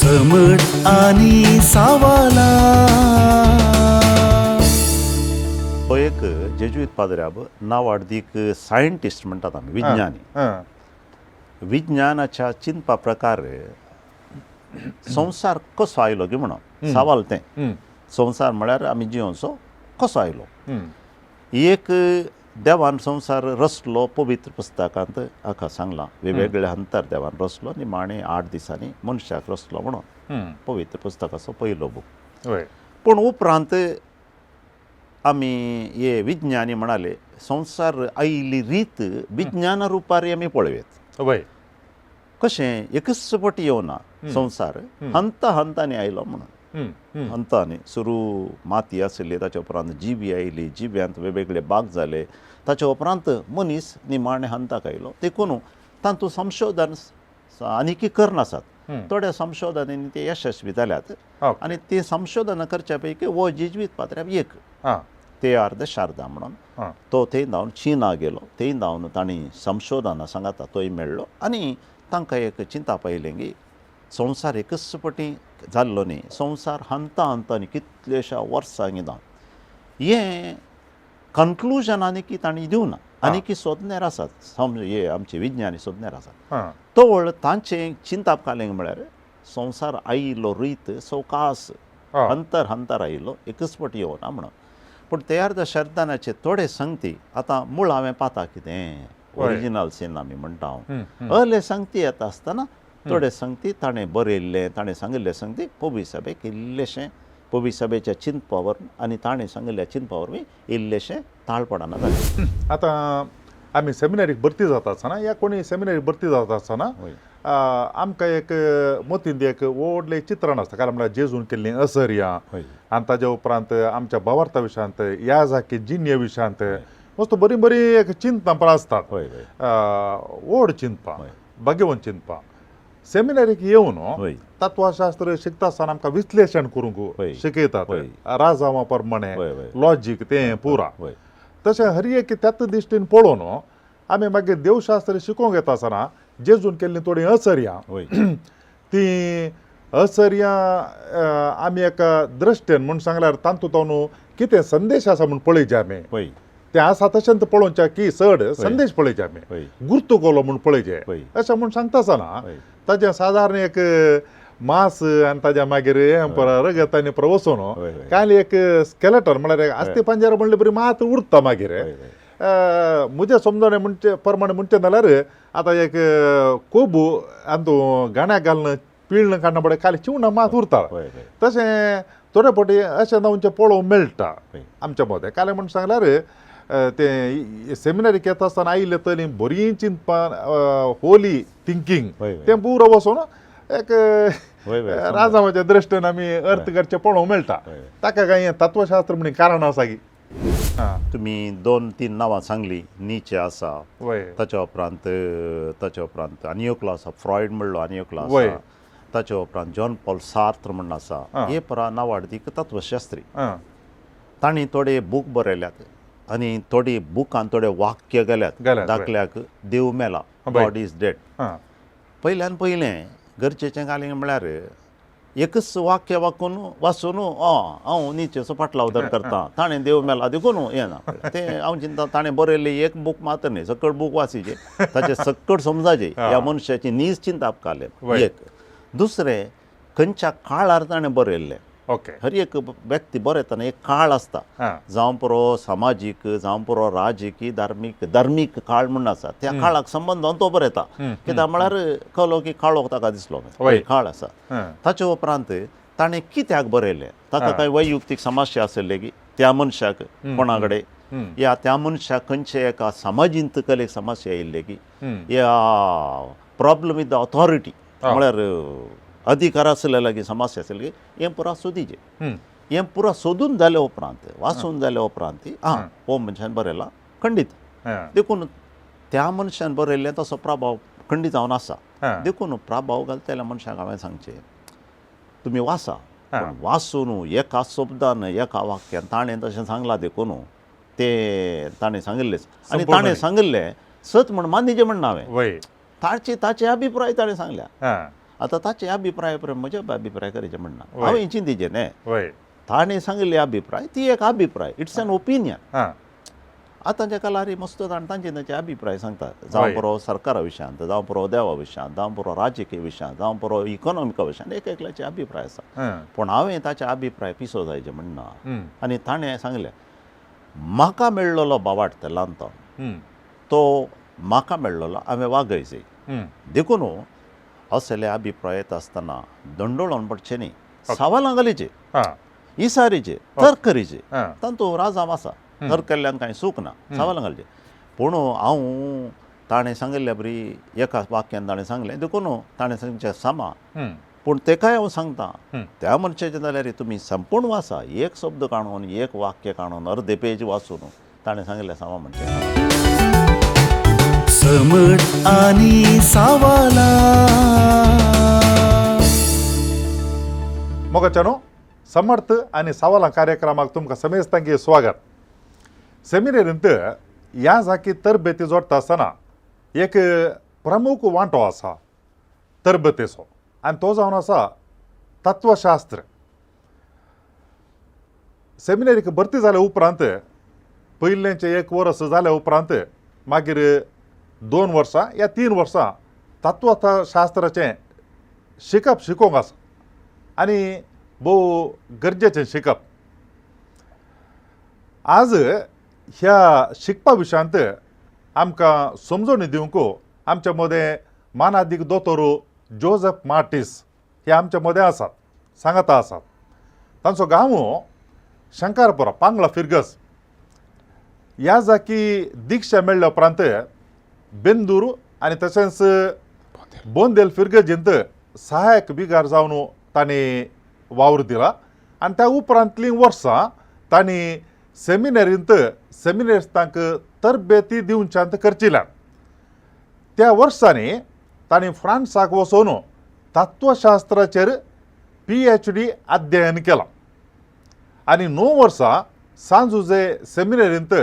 समज आनी सावाला. हो एक जेजुईत पाद्र्याब नावाडदीक सायंटिस्ट म्हणटात आमी, विज्ञानी. विज्ञानाच्या चिंतपा प्रकार संवसार कसो आयलो की म्हणून सवाल तें. संवसार म्हळ्यार आमी जियोंचो कसो आयलो. एक देवान संवसार रचलो, पवित्र पुस्तकांत हाका सांगलां, वेगवेगळ्या हंतार देवान रचलो, निमाणे 8 दिसांनी मनशाक रचलो म्हणून, पवित्र पुस्तकाचो पयलो बूक. पूण उपरांत आमी हे विज्ञानी म्हणाले संवसार आयिल्ली रीत विज्ञाना रुपार आमी पळोवयेत. कशें एकच पटी येवना संवसार, हंता हंतांनी आयलो म्हणून. हंतांनी सुरू माती आशिल्ली, ताच्या उपरांत जिवी आयली, जिव्यांत वेगवेगळे भाग जाले, ताच्या उपरांत मनीस निमाणे हंताक आयलो. देखून तातूंत संशोधन आनीकी करनासात, थोड्या संशोधनांनी ते यशस्वी जाल्यात. आनी ती संशोधनां करच्या पैकी हो जेजुईत पाद्र्याब एक ते आर the Sharda म्हणून, तो थंय धांवन चीना गेलो, थंय धांवन तांणी संशोधनां सांगाता तोय मेळ्ळो आनी तांकां एक चिंतप आयलें की संवसार एकच पटी जाल्लो न्ही, संवसार हंता हंतांनी कितल्याश्या वर्सांनी जावन हें कन्क्लुजन आनीकी तांणी दिवना, आनीकी सोदण्यार आसात, समज हे आमचे विज्ञानी सोदण्यार आसात. तवळ तांचें चिंतप कालें म्हळ्यार संवसार आयिल्लो रीत सवकास हंतर हंतर आयिल्लो, एकच पटी येवना म्हणून. पूण तयार the शर्दानाचे थोडे संगती आतां मूळ हांवें पाता कितें ओरिजिनल सीन आमी म्हणटा हांव अहले संगती येता आसतना थोडे संगती ताणें बरयल्लें, ताणें सांगिल्लें संगती पवी सभेक इल्लेशें, पवी सभेच्या चिंतपा वरवीं आनी ताणें सांगिल्ल्या चिंतपा वरवीं इल्लेशें ताळपणाना जालें. आतां आमी सेमिनरीक भरती जाता आसतना या कोणी सेमिनरीक भरती जाता आसतना आमकां एक मतींत एक व्हडलें चित्रण आसता, कारण म्हळ्यार जेजून केल्लीं असर्यां आनी ताज्या उपरांत आमच्या भावार्था विशयांत या जाकी जिन्य विशयांत मस्त बरीं बरीं एक चिंतनां पण आसतात, व्हड चिंतपां, भाग्यवंत चिंतपां. सेमिनरीक येवन तत्वशास्त्र शिकता आसतना आमकां विश्लेशण करूंक शिकयतात, राजावा प्रमाणे लॉजीक तें पुरा. तशें हर एक त्याच दृश्टीन पळोवन आमी मागीर देवशास्त्र शिकोवंक येता आसतना जेजून केल्लीं थोडीं असर्यां, तीं असर्यां आमी एका दृश्टीन म्हूण सांगल्यार तातूंत कितें संदेश आसा म्हूण पळयचे आमी, तें आसा तशेंच पळोवचें की चड संदेश पळयचे आमी, गुर्तू कोलो म्हूण पळयचे अशें म्हूण सांगता आसतना ताजें सादारण एक मास आनी ताज्या मागीर रगत आनी वचून काल एक स्केलेटन म्हळ्यार अस्ति पंजर म्हणले बरी मात उरता. मागीर म्हजें समजणें म्हणचे प्रमाणे म्हणचें जाल्यार आतां एक कोबू आनी तूं गाण्याक घालून पिळण काडना पळय खाली चिवणां मात उरता, तशें थोडे फावटी अशें जावचें पळोवंक मेळटा आमच्या मदें. काल म्हण सांगल्यार तें सेमिनरीक येता आसतना आयिल्ले तरी बरीं चिंतपां होली थिंकींग तें पुरो वचून एक राजावाच्या दृश्टीन आमी अर्थ करचें पळोवंक मेळटा. ताका कांय तत्वशास्त्र म्हण कारण आसा की तुमी 2-3 नांवां सांगली, नीचे आसा, ताच्या उपरांत आनी एकलो आसा फ्रॉयड म्हणलो आनी एकलो आसा, ताच्या उपरांत जॉन पॉल सार्त्र म्हण आसा. हे परा नावाडदीक तत्वशास्त्री, तांणी थोडे बूक बरयल्यात आनी थोडी बुकान थोडे वाक्य गेल्यात, दाखल्याक देव मेला, गॉड is dead. पयल्यान पयलें गरजेचें घालें म्हळ्यार एकच वाक्य वाकून वाचून हांव नीचेचो फाटलावदार करता, ताणें देव मेला देखून हें ना तें हांव चिंता. ताणें बरयल्लें एक बूक मात्र न्ही, सकट बूक वाचिचें, ताचें सकट समजाचें, ह्या मनशाची नीज चिंताप कालें एक. दुसरें खंयच्या काळार ताणें बरयल्लें, हर एक व्यक्ती बरयतना एक काळ आसता, जावं पुरो सामाजीक, जावं पुरो राजकीय, धार्मीक, धार्मीक काळ म्हूण आसा, त्या काळाक संबंदान तो बरयता. कित्याक म्हळ्यार कलो की काळोख ताका दिसलो काळ आसा. ताचे उपरांत ताणें कित्याक बरयलें, ताका कांय वैयक्तीक समस्या आशिल्ले की त्या मनशाक कोणा कडेन, या त्या मनशाक खंयचे एका समाजींत कलेक समस्या आयिल्ले की, या प्रॉब्लम विथ the authority म्हळ्यार अधिकार आसले लागीं समस्या आसली की हें पुरा सोदीचें. हें पुरा सोदून जाल्या उपरांत, वाचून जाल्या उपरांत आं हो मनशान बरयला खंडीत, देखून त्या मनशान बरयल्लें तसो प्रभाव खंडीत जावन आसा. देखून प्रभाव घालतल्या मनशाक हांवें सांगचें तुमी वाचा, पूण वाचून एका शब्दान एका वाक्यान ताणें तशें सांगलां देखून तें ताणें सांगिल्लेंच आनी ताणें सांगिल्लें सत म्हण मान्यचें म्हणना हांवें, ताचे ताचे अभिप्राय ताणें सांगल्या. आतां ताचे अभिप्राय प्रमाण म्हज्या अभिप्राय करायचे म्हणना, वय. हांवें चिंतीचें न्ही. वय. ताणें सांगिल्ले अभिप्राय ती एक अभिप्राय, it's an opinion. आतांच्या काळार मस्त जाण तांचे तांचे अभिप्राय सांगतात, जावं वय. पुरो सरकारा विशयांत, जावं पुरो देवा विशयांत, जावं पुरो राजकीय विशयांत, जावं पुरो इकॉनॉमिका विशयांत, एक एकल्याचे अभिप्राय आसा. पूण हांवें ताचे अभिप्राय पिसो जायचे म्हणना. आनी ताणें सांगलें म्हाका मेळ्ळलो बावाट ल्हान तो म्हाका मेळ्ळलो हांवें वागय जाय. देखून असले अभिप्राय येता आसतना दंडोळोन पडचें न्ही, सवालां घालीचे, इसारीचे, तर्क करीचे, तांतू राजांव आसा, तर्क केल्ल्यान कांय चूक ना, सवालां घालचे. पूण हांव ताणें सांगिल्ल्या बरी एका वाक्यान ताणें सांगलें देखून ताणें सांगचें सामा. पूण तेकाय हांव सांगता त्या मनशाचें जाल्यार तुमी संपूर्ण वाचा, एक शब्द काडून एक वाक्य काडून अर्दे पेज वाचून ताणें सांगिल्लें सामा म्हणचें. समट आनी सवालां. मोगाच्यानो, समर्थ आनी सवालां कार्यक्रमाक तुमकां समेस्तांकी स्वागत. सेमिनेरींत ह्या जाकी तरबेती जोडटा आसतना एक प्रमुख वांटो आसा तरबेतीचो, आनी तो जावन आसा तत्वशास्त्र. सेमिनेरीक भरती जाल्या उपरांत पयलेंचें एक वर्स जाल्या उपरांत मागीर 2 वर्सां या 3 वर्सां तत्वशास्त्राचें शिकप शिकोवंक आसा आनी भोव गरजेचें शिकप. आज ह्या शिकपा विशयांत आमकां समजोणी दिवंक आमच्या मदें मानादीक दोतोर जोजफ मार्टीस हे आमच्या मदें आसात, सांगाता आसात. तांचो गांव शंकरपुरा पांगळा फिरगस. ह्या जाकी दिक्षा मेळ्ळ्या उपरांत बेंदूर आनी तशेंच बोंदेल फिरगजींत सहायक बिगार जावन तांणी वावर दिला आनी त्या उपरांतलीं वर्सां तांणी सेमिनेरींत सेमिनेरिस्तांक तरबेती दिवच्यांत करचिल्यान. त्या वर्सांनी तांणी फ्रांसाक वचून तत्वशास्त्राचेर PhD अध्ययन केलां आनी 9 वर्सां सांजुजे सेमिनेरींत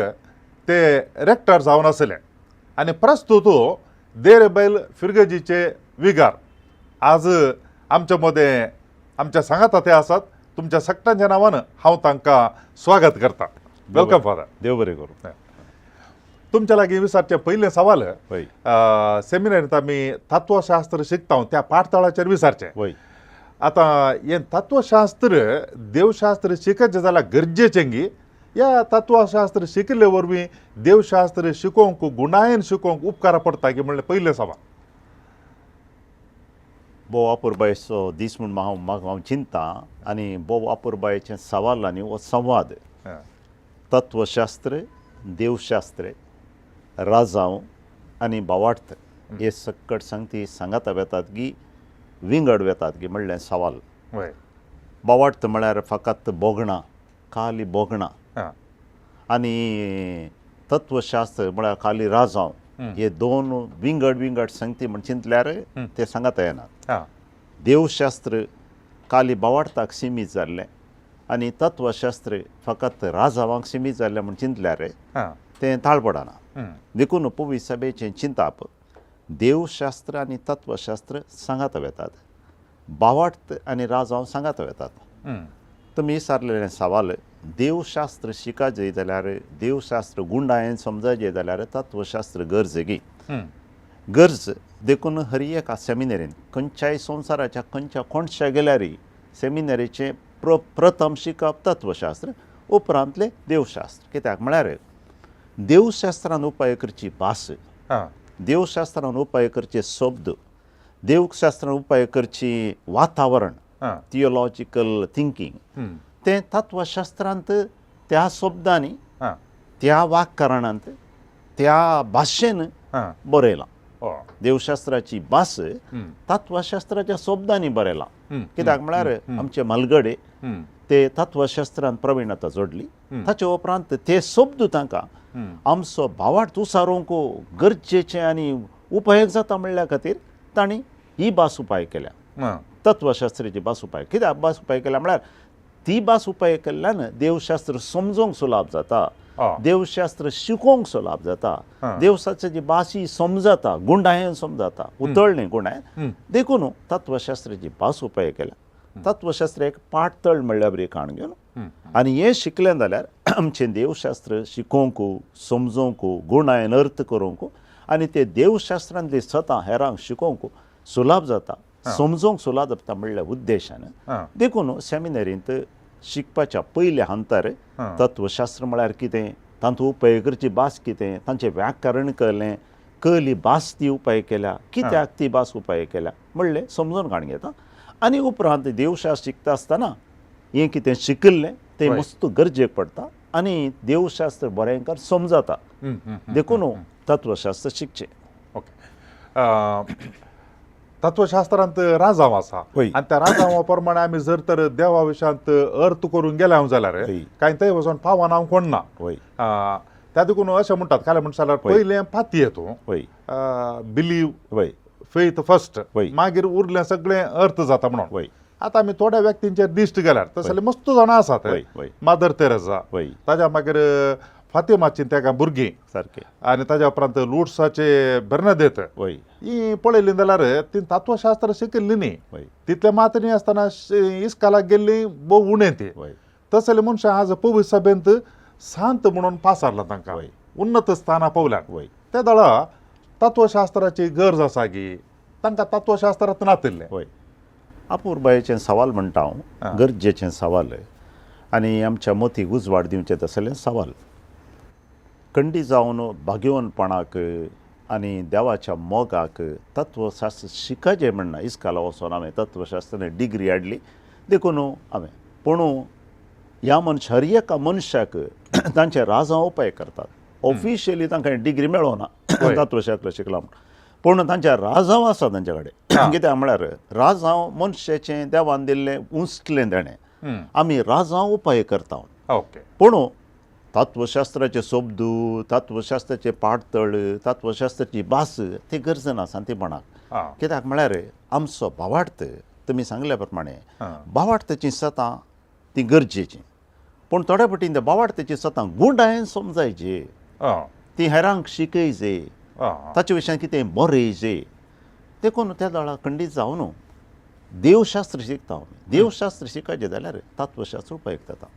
ते रेक्टर जावन आसले आनी प्रस्तुत देरबैल फिरगजीचे विगार आज आमच्या मदें आमच्या सांगाता ते आसात. तुमच्या सगळ्यांच्या नांवान हांव तांकां स्वागत करता. Welcome father. देव बरें करूं. तुमच्या लागीं विचारचें पयलें सवाल, सेमिनारींत आमी तत्वशास्त्र शिकता त्या पाठतळाचेर विचारचें. आतां हें तत्वशास्त्र देवशास्त्र शिकचें जाल्यार गरजेचें गी, ह्या तत्वशास्त्र शिकिल्ले वरवीं देवशास्त्र शिकोवंक गुणायन शिकोवंक उपकारा पडटा की म्हणलें पयलें सवाल. भोव अपुरबायेचो दीस म्हूण म्हाका हांव चिंता आनी भोव अपुरबायेचें सवाल आनी हो संवाद. तत्वशास्त्र, देवशास्त्र, राजांव आनी भावार्थ हे सकट सांगती सांगाता वेतात की विंगड वेतात की म्हणलें सवाल. भावार्थ म्हळ्यार फकत भोगणां, खाली भोगणां, आनी तत्वशास्त्र म्हळ्यार खाली राजांव, हे दोन विंगड विंगड संगती म्हण चिंतल्यार ते सांगाता येनात. देवशास्त्र खाली भावार्थाक सीमीत जाल्लें आनी तत्वशास्त्र फकत राजावांक सीमीत जाल्लें म्हण चिंतल्यार तें ताळ पडना. देखून पवित्र सभेचें चिंताप देवशास्त्र आनी तत्वशास्त्र सांगाता वेतात, भावार्थ आनी राजांव सांगाता वेतात. तुमी विचारलेलें सवाल, देवशास्त्र शिकाजे जाल्यार, देवशास्त्र गुंडायेन समजायचे जाल्यार तत्वशास्त्र गरज गी गरज. देखून हर एका सेमिनेरीन खंयच्याय संवसाराच्या खंयच्या कोणशा गेल्यार सेमिनेरीचें प्रथम शिकप तत्वशास्त्र, उपरांतलें देवशास्त्र. कित्याक म्हळ्यार देवशास्त्रान उपाय करची भास, देवशास्त्रान उपाय करचे शब्द, देवशास्त्रान उपाय करची वातावरण, थियोलॉजिकल थिंकींग, तें तत्वशास्त्रांत त्या शब्दांनी, त्या वाक्करणांत, त्या भाशेन बरयलां. देवशास्त्राची भास तत्वशास्त्राच्या शब्दांनी बरयलां. कित्याक म्हळ्यार आमचे म्हालगडे ते तत्वशास्त्रान प्रवीणता जोडली, ताचे उपरांत ते शब्द तांकां आमचो भावार्थ उसारोवंक गरजेचें आनी उपयोग जाता म्हणल्या खातीर तांणी ही भास उपाय केल्या, तत्वशास्त्राची भास उपाय. कित्याक भास उपाय केल्या म्हळ्यार ती भास उपाय केल्ल्यान देवशास्त्र समजूंक सुलाभ जाता. देवशास्त्र शिकोवंक सोलाप जाता, देवशास्त्राची भास ही समजता, गुंडायन समजता, उतळणी गुंडायन. देखून तत्वशास्त्राची भास उपाय केल्या. तत्वशास्त्र एक पाटतळ म्हणल्यार बरी काण घेवन आनी हें शिकलें जाल्यार आमचें देवशास्त्र शिकोवंक, समजोवंक, गुणायन अर्थ करूंक आनी ते देवशास्त्रांतली सतां हेरांक शिकोवंक सुलाभ जाता, समजोवंक सुलाभ जाता म्हणल्या उद्देशान. देखून सेमिनरींत शिकपाच्या पयल्या हंतार तत्वशास्त्र म्हळ्यार कितें, तांतूं उपयोग करची भास कितें, तांचें व्याकरण कळ्ळें, कली भास ती उपाय केल्या, कित्याक ती भास उपाय केल्या म्हणलें समजून काण घेता. आनी उपरांत देवशास्त्र शिकता आसतना हें कितें शिकिल्लें तें मस्त गरजेक पडटा आनी देवशास्त्र बरें कर समजता. देखून तत्वशास्त्र शिकचें. ओके, तत्वशास्त्रांत राजांव आसा आनी त्या राजांवा प्रमाणे आमी जर तर देवा विशयांत अर्थ करून गेले हांव जाल्यार कांय थंय वचून पावना हांव कोण ना. त्या देखून अशें म्हणटात, काय म्हणटा जाल्यार पयलें पातये तूं बिलीव फेथ फर्स्ट, मागीर उरलें सगळें अर्थ जाता म्हणून. आतां आमी थोड्या व्यक्तींचेर दिश्ट गेल्यार तसले मस्त जाणां आसात, मादर तेरेजा, ताज्या मागीर फातिमाची तेका भुरगीं सारकें, आनी ताज्या उपरांत लुडसाचे बेर्नादेत, ही पळयली जाल्यार ती तत्वशास्त्र शिकिल्ली न्ही, तितले मात न्ही आसतना इस्कालाक गेल्ली भोव उणें ती. तसले मनशां आज पवित्र सभेंत सांत म्हणून पासारला तांकां, उन्नत स्थानां पावल्यात. त्या दळा तत्वशास्त्राची गरज आसा की तांकां तत्वशास्त्रांत नातिल्लें. अपुरबायेचें सवाल म्हणटा हांव, गरजेचें सवाल आनी आमच्या मतीक उजवाड दिवचें तसलें सवाल. खंडी जावन भाग्यवनपणाक आनी देवाच्या मोगाक तत्वशास्त्र शिकाचें म्हणना. इस्काला वचोन हांवें तत्वशास्त्रान डिग्री हाडली देखून हांवें, पूण ह्या मनशा हर एका मनशाक तांचे राजांव उपाय करतात. ऑफिशियली तांकां डिग्री मेळना तत्वशास्त्र शिकला म्हूण, पूण तांचे राजांव आसा तांचे कडेन. कित्याक म्हळ्यार राजांव मनशाचें देवान दिल्लें उंचलें देणें, आमी राजांव उपाय करता. पूण तत्वशास्त्राचे शब्द, तत्वशास्त्राचे पाटतळ, तत्वशास्त्राची भास ती गरज ना सांतीपणाक. कित्याक म्हळ्यार आमचो भावार्थ तुमी सांगल्या प्रमाणे भावार्थाची सतां ती गरजेची, पूण थोड्या फावटी त्या भावार्थाची सतां गुंडायन समजायची, ती हेरांक शिकयचे, ताचे विशयान कितें बरयचे. देखून त्या दळा खंडीत जावन देवशास्त्र शिकता आमी. देवशास्त्र शिकायचें जाल्यार तत्वशास्त्र उपयुक्त जाता.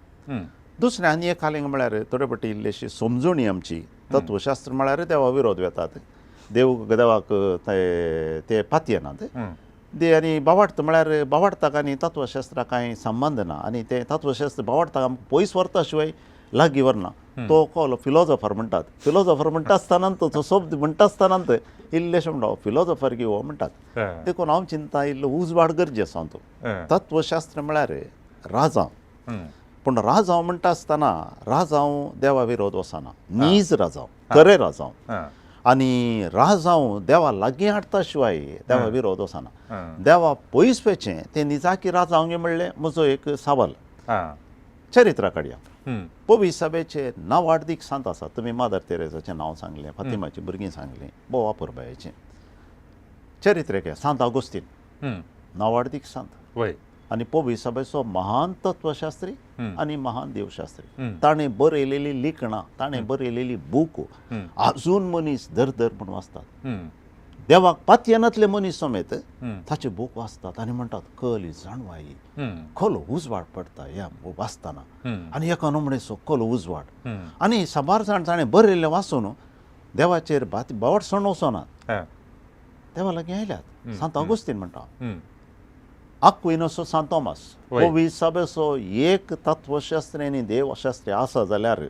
दुसरें आनी एक हालीं म्हळ्यार थोडे फावटी इल्लीशी समजणी आमची तत्वशास्त्र म्हळ्यार देवा विरोध वेतात, देव देवाक ते पातयेनात ते, आनी भावार्थ म्हळ्यार भावार्थाक आनी तत्वशास्त्राक कांय संबंद ना आनी तें तत्वशास्त्र भावार्थाक आमकां पयस व्हरता शिवाय लागीं व्हरना. तो कोलो फिलोजोफर म्हणटात, फिलोजोफर म्हणटा आसतना तो शब्द म्हणटा आसतना इल्लेशें म्हणटा फिलोजोफर की हो म्हणटात. देखून हांव चिंता इल्लो उजवाड गरजे आसा. तो तत्वशास्त्र म्हळ्यार राजांव, पूण राजांव म्हणटा आसतना राजांव देवा विरोध वचना, नीज राजांव, खरें राजांव, आनी राजांव देवा लागीं हाडटा शिवाय देवा विरोध वचना. देवा पयस वचचें तें निजाकी राजांव म्हणलें म्हजो एक सवाल. चरित्रा काडया, पवी सभेचे नावाडदीक सांत आसा. तुमी मादर तेरेजाचें नांव सांगलें, फातिमाची भुरगीं सांगलीं, भोव अपुरबायेचें चरित्र एक सांत आगोस्तीन नावाडदीक सांत आनी पवी सभेचो महान तत्वशास्त्री आनी महान देवशास्त्री. ताणें बरयलेली लिखणां, ताणें बरयलेली बूक आजून मनीस दर दर म्हूण वाचतात. देवाक पातयेनातले मनीस समेत ताचे बूक वाचतात आनी म्हणटात कली जाणवाई, खोलो उजवाड पडटा ह्या वाचतना आनी एका नमणेचो खोलो उजवाड. आनी साबार जाण ताणें बरयल्लें वाचून देवाचेर बावट सण वचना, देवा लागीं आयल्यात. सांत आगोस्तीन म्हणटा, आक्विनसो सांत तोमास पवी सभेचो एक तत्वशास्त्री आनी देवशास्त्री आसा जाल्यार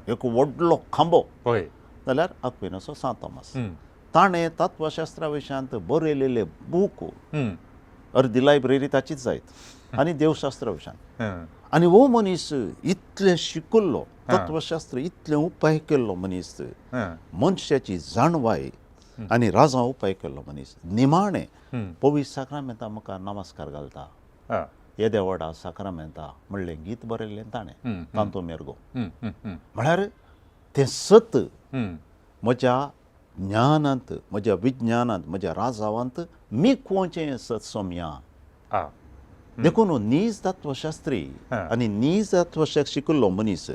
एक व्हडलो खांबो जाल्यार आक्विनसो सांत तोमास. ताणें तत्वशास्त्रा विशयांत बरयलेले बूक अर्दी लायब्ररी ताचीच जायत आनी देवशास्त्रा विशयांत. आनी हो मनीस इतलें शिकिल्लो, तत्वशास्त्र इतलें उपाय केल्लो मनीस, मनशाची जाणवाय आनी राजांव उपाय केल्लो मनीस, निमाणें पवित्र साक्रामेंता मुखार नमस्कार घालता, येदे व्हडा साक्रामेंता म्हणलें गीत बरयल्लें ताणें, तांतो मेरगो. म्हळ्यार तें सत म्हज्या ज्ञानांत, म्हज्या विज्ञानांत, म्हज्या राजावांत मिखोवचें सत सोम्या. देखून नीज तत्वशास्त्री आनी नीज तत्वशास्त्र शिकिल्लो मनीस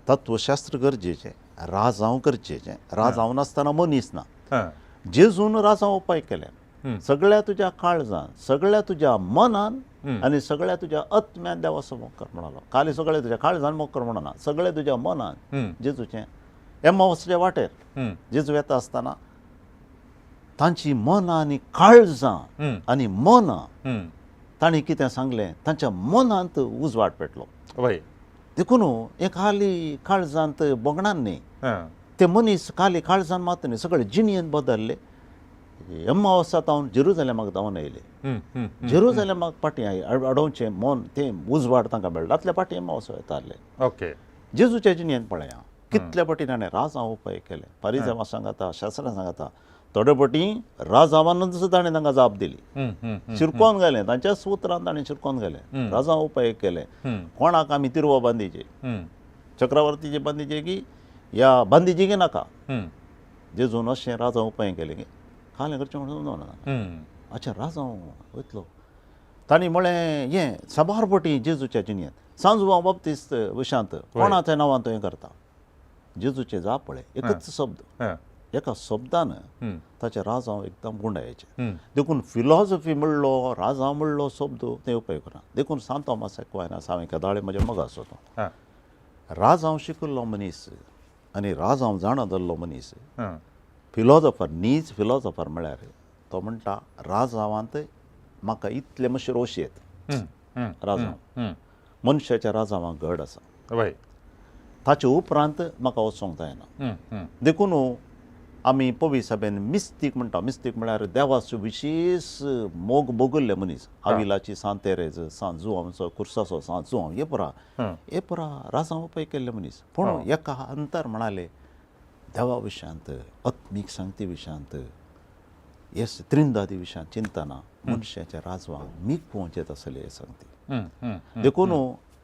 तत्वशास्त्र गरजेचें, राजांव गरजेचें, राजांव नासतना मनीस ना. हां. जेजून राजांव उपाय केले, सगळ्या तुज्या काळजान, सगळ्या तुज्या मनान आनी सगळ्या तुज्या आत्म्यान देवाचो मोग कर म्हणालो. खाली सगळ्या तुज्या काळजान मोग कर म्हणना, सगळ्या तुज्या मनान. जेजूचें एमावसच्या वाटेर जेजू येता आसतना तांची मनां आनी काळजां आनी मनां तांणी कितें सांगलें, तांच्या मनांत उजवाड पेटलो. देखून हे खाली काळजांत भोगणान न्ही, ते मनीस खाली काळजान मात न्ही, सगळे जिणयेन बदल्ले. एम्मावसा तावन जेरुजलेमाक धांवन आयले, जेरुजलेमाक पाटी अडोवचें मन तें उजवाड तांकां मेळ्ळो. आतले पाटी एम्मावसा येताले. ओके, जेजूच्या जिणयेन पळया कितले पटी ताणें राजांव उपाय केले. पारिजांवां सांगाता, शास्त्रां सांगाता, थोडे पटी राजावानूच ताणें तांकां जाप दिली, शिरकोन घालें, तांच्याच उतरान ताणें शिरकोन घालें. राजांव उपाय केले, कोणाक आमी तिरवो बांदिचे, चक्रवर्तीचे बांदिचे की या बांदिचे की नाका. जेजून अशें राजांव उपाय केले की खालें करचें म्हणून समजून. अच्छा, राजांव वयतलो. तांणी म्हळें हें साबार पटी जेजूच्या जिणयेंत सांजुवांव बाप्तिस्त विशांत कोणाच्या नांवान तो हें करता. जेजूचें जाप पळय, एकच शब्द, एका शब्दान ताचे राजांव एकदम गुंडायचे. देखून फिलॉसॉफी म्हणलो, राजांव म्हणलो शब्द ते उपयोग करा. देखून सांत तोमास एक्वायनास हांवें केदाळे म्हज्या मोगाचो तो राजांव शिकिल्लो मनीस आनी राजांव जाणा जाल्लो मनीस, फिलॉसॉफर, नीज फिलॉसॉफर म्हळ्यार तो म्हणटा राजावांत म्हाका इतले मातशे रोश येत. राजांव मनशाच्या राजावांक घड आसा, ताचे उपरांत म्हाका वचोंक जायना. देखून आमी पवी साबेन मिस्तीक म्हणटा. मिस्तीक म्हळ्यार देवाचो विशेश मोग भोगल्ले मनीस. आविलाची सांत तेरेज, सांत जुवांचो कुर्साचो सांत जुवांव, हे पुरा हे पुरा राजांव उपाय केल्ले मनीस. पूण एका अंतर म्हणाले देवा विशयांत, आत्मीक सांगती विशयांत, येस त्रिंदादी विशयांत चिंतना मनशाच्या राजवांक मीक पोवचें आसलें हें सांगती. देखून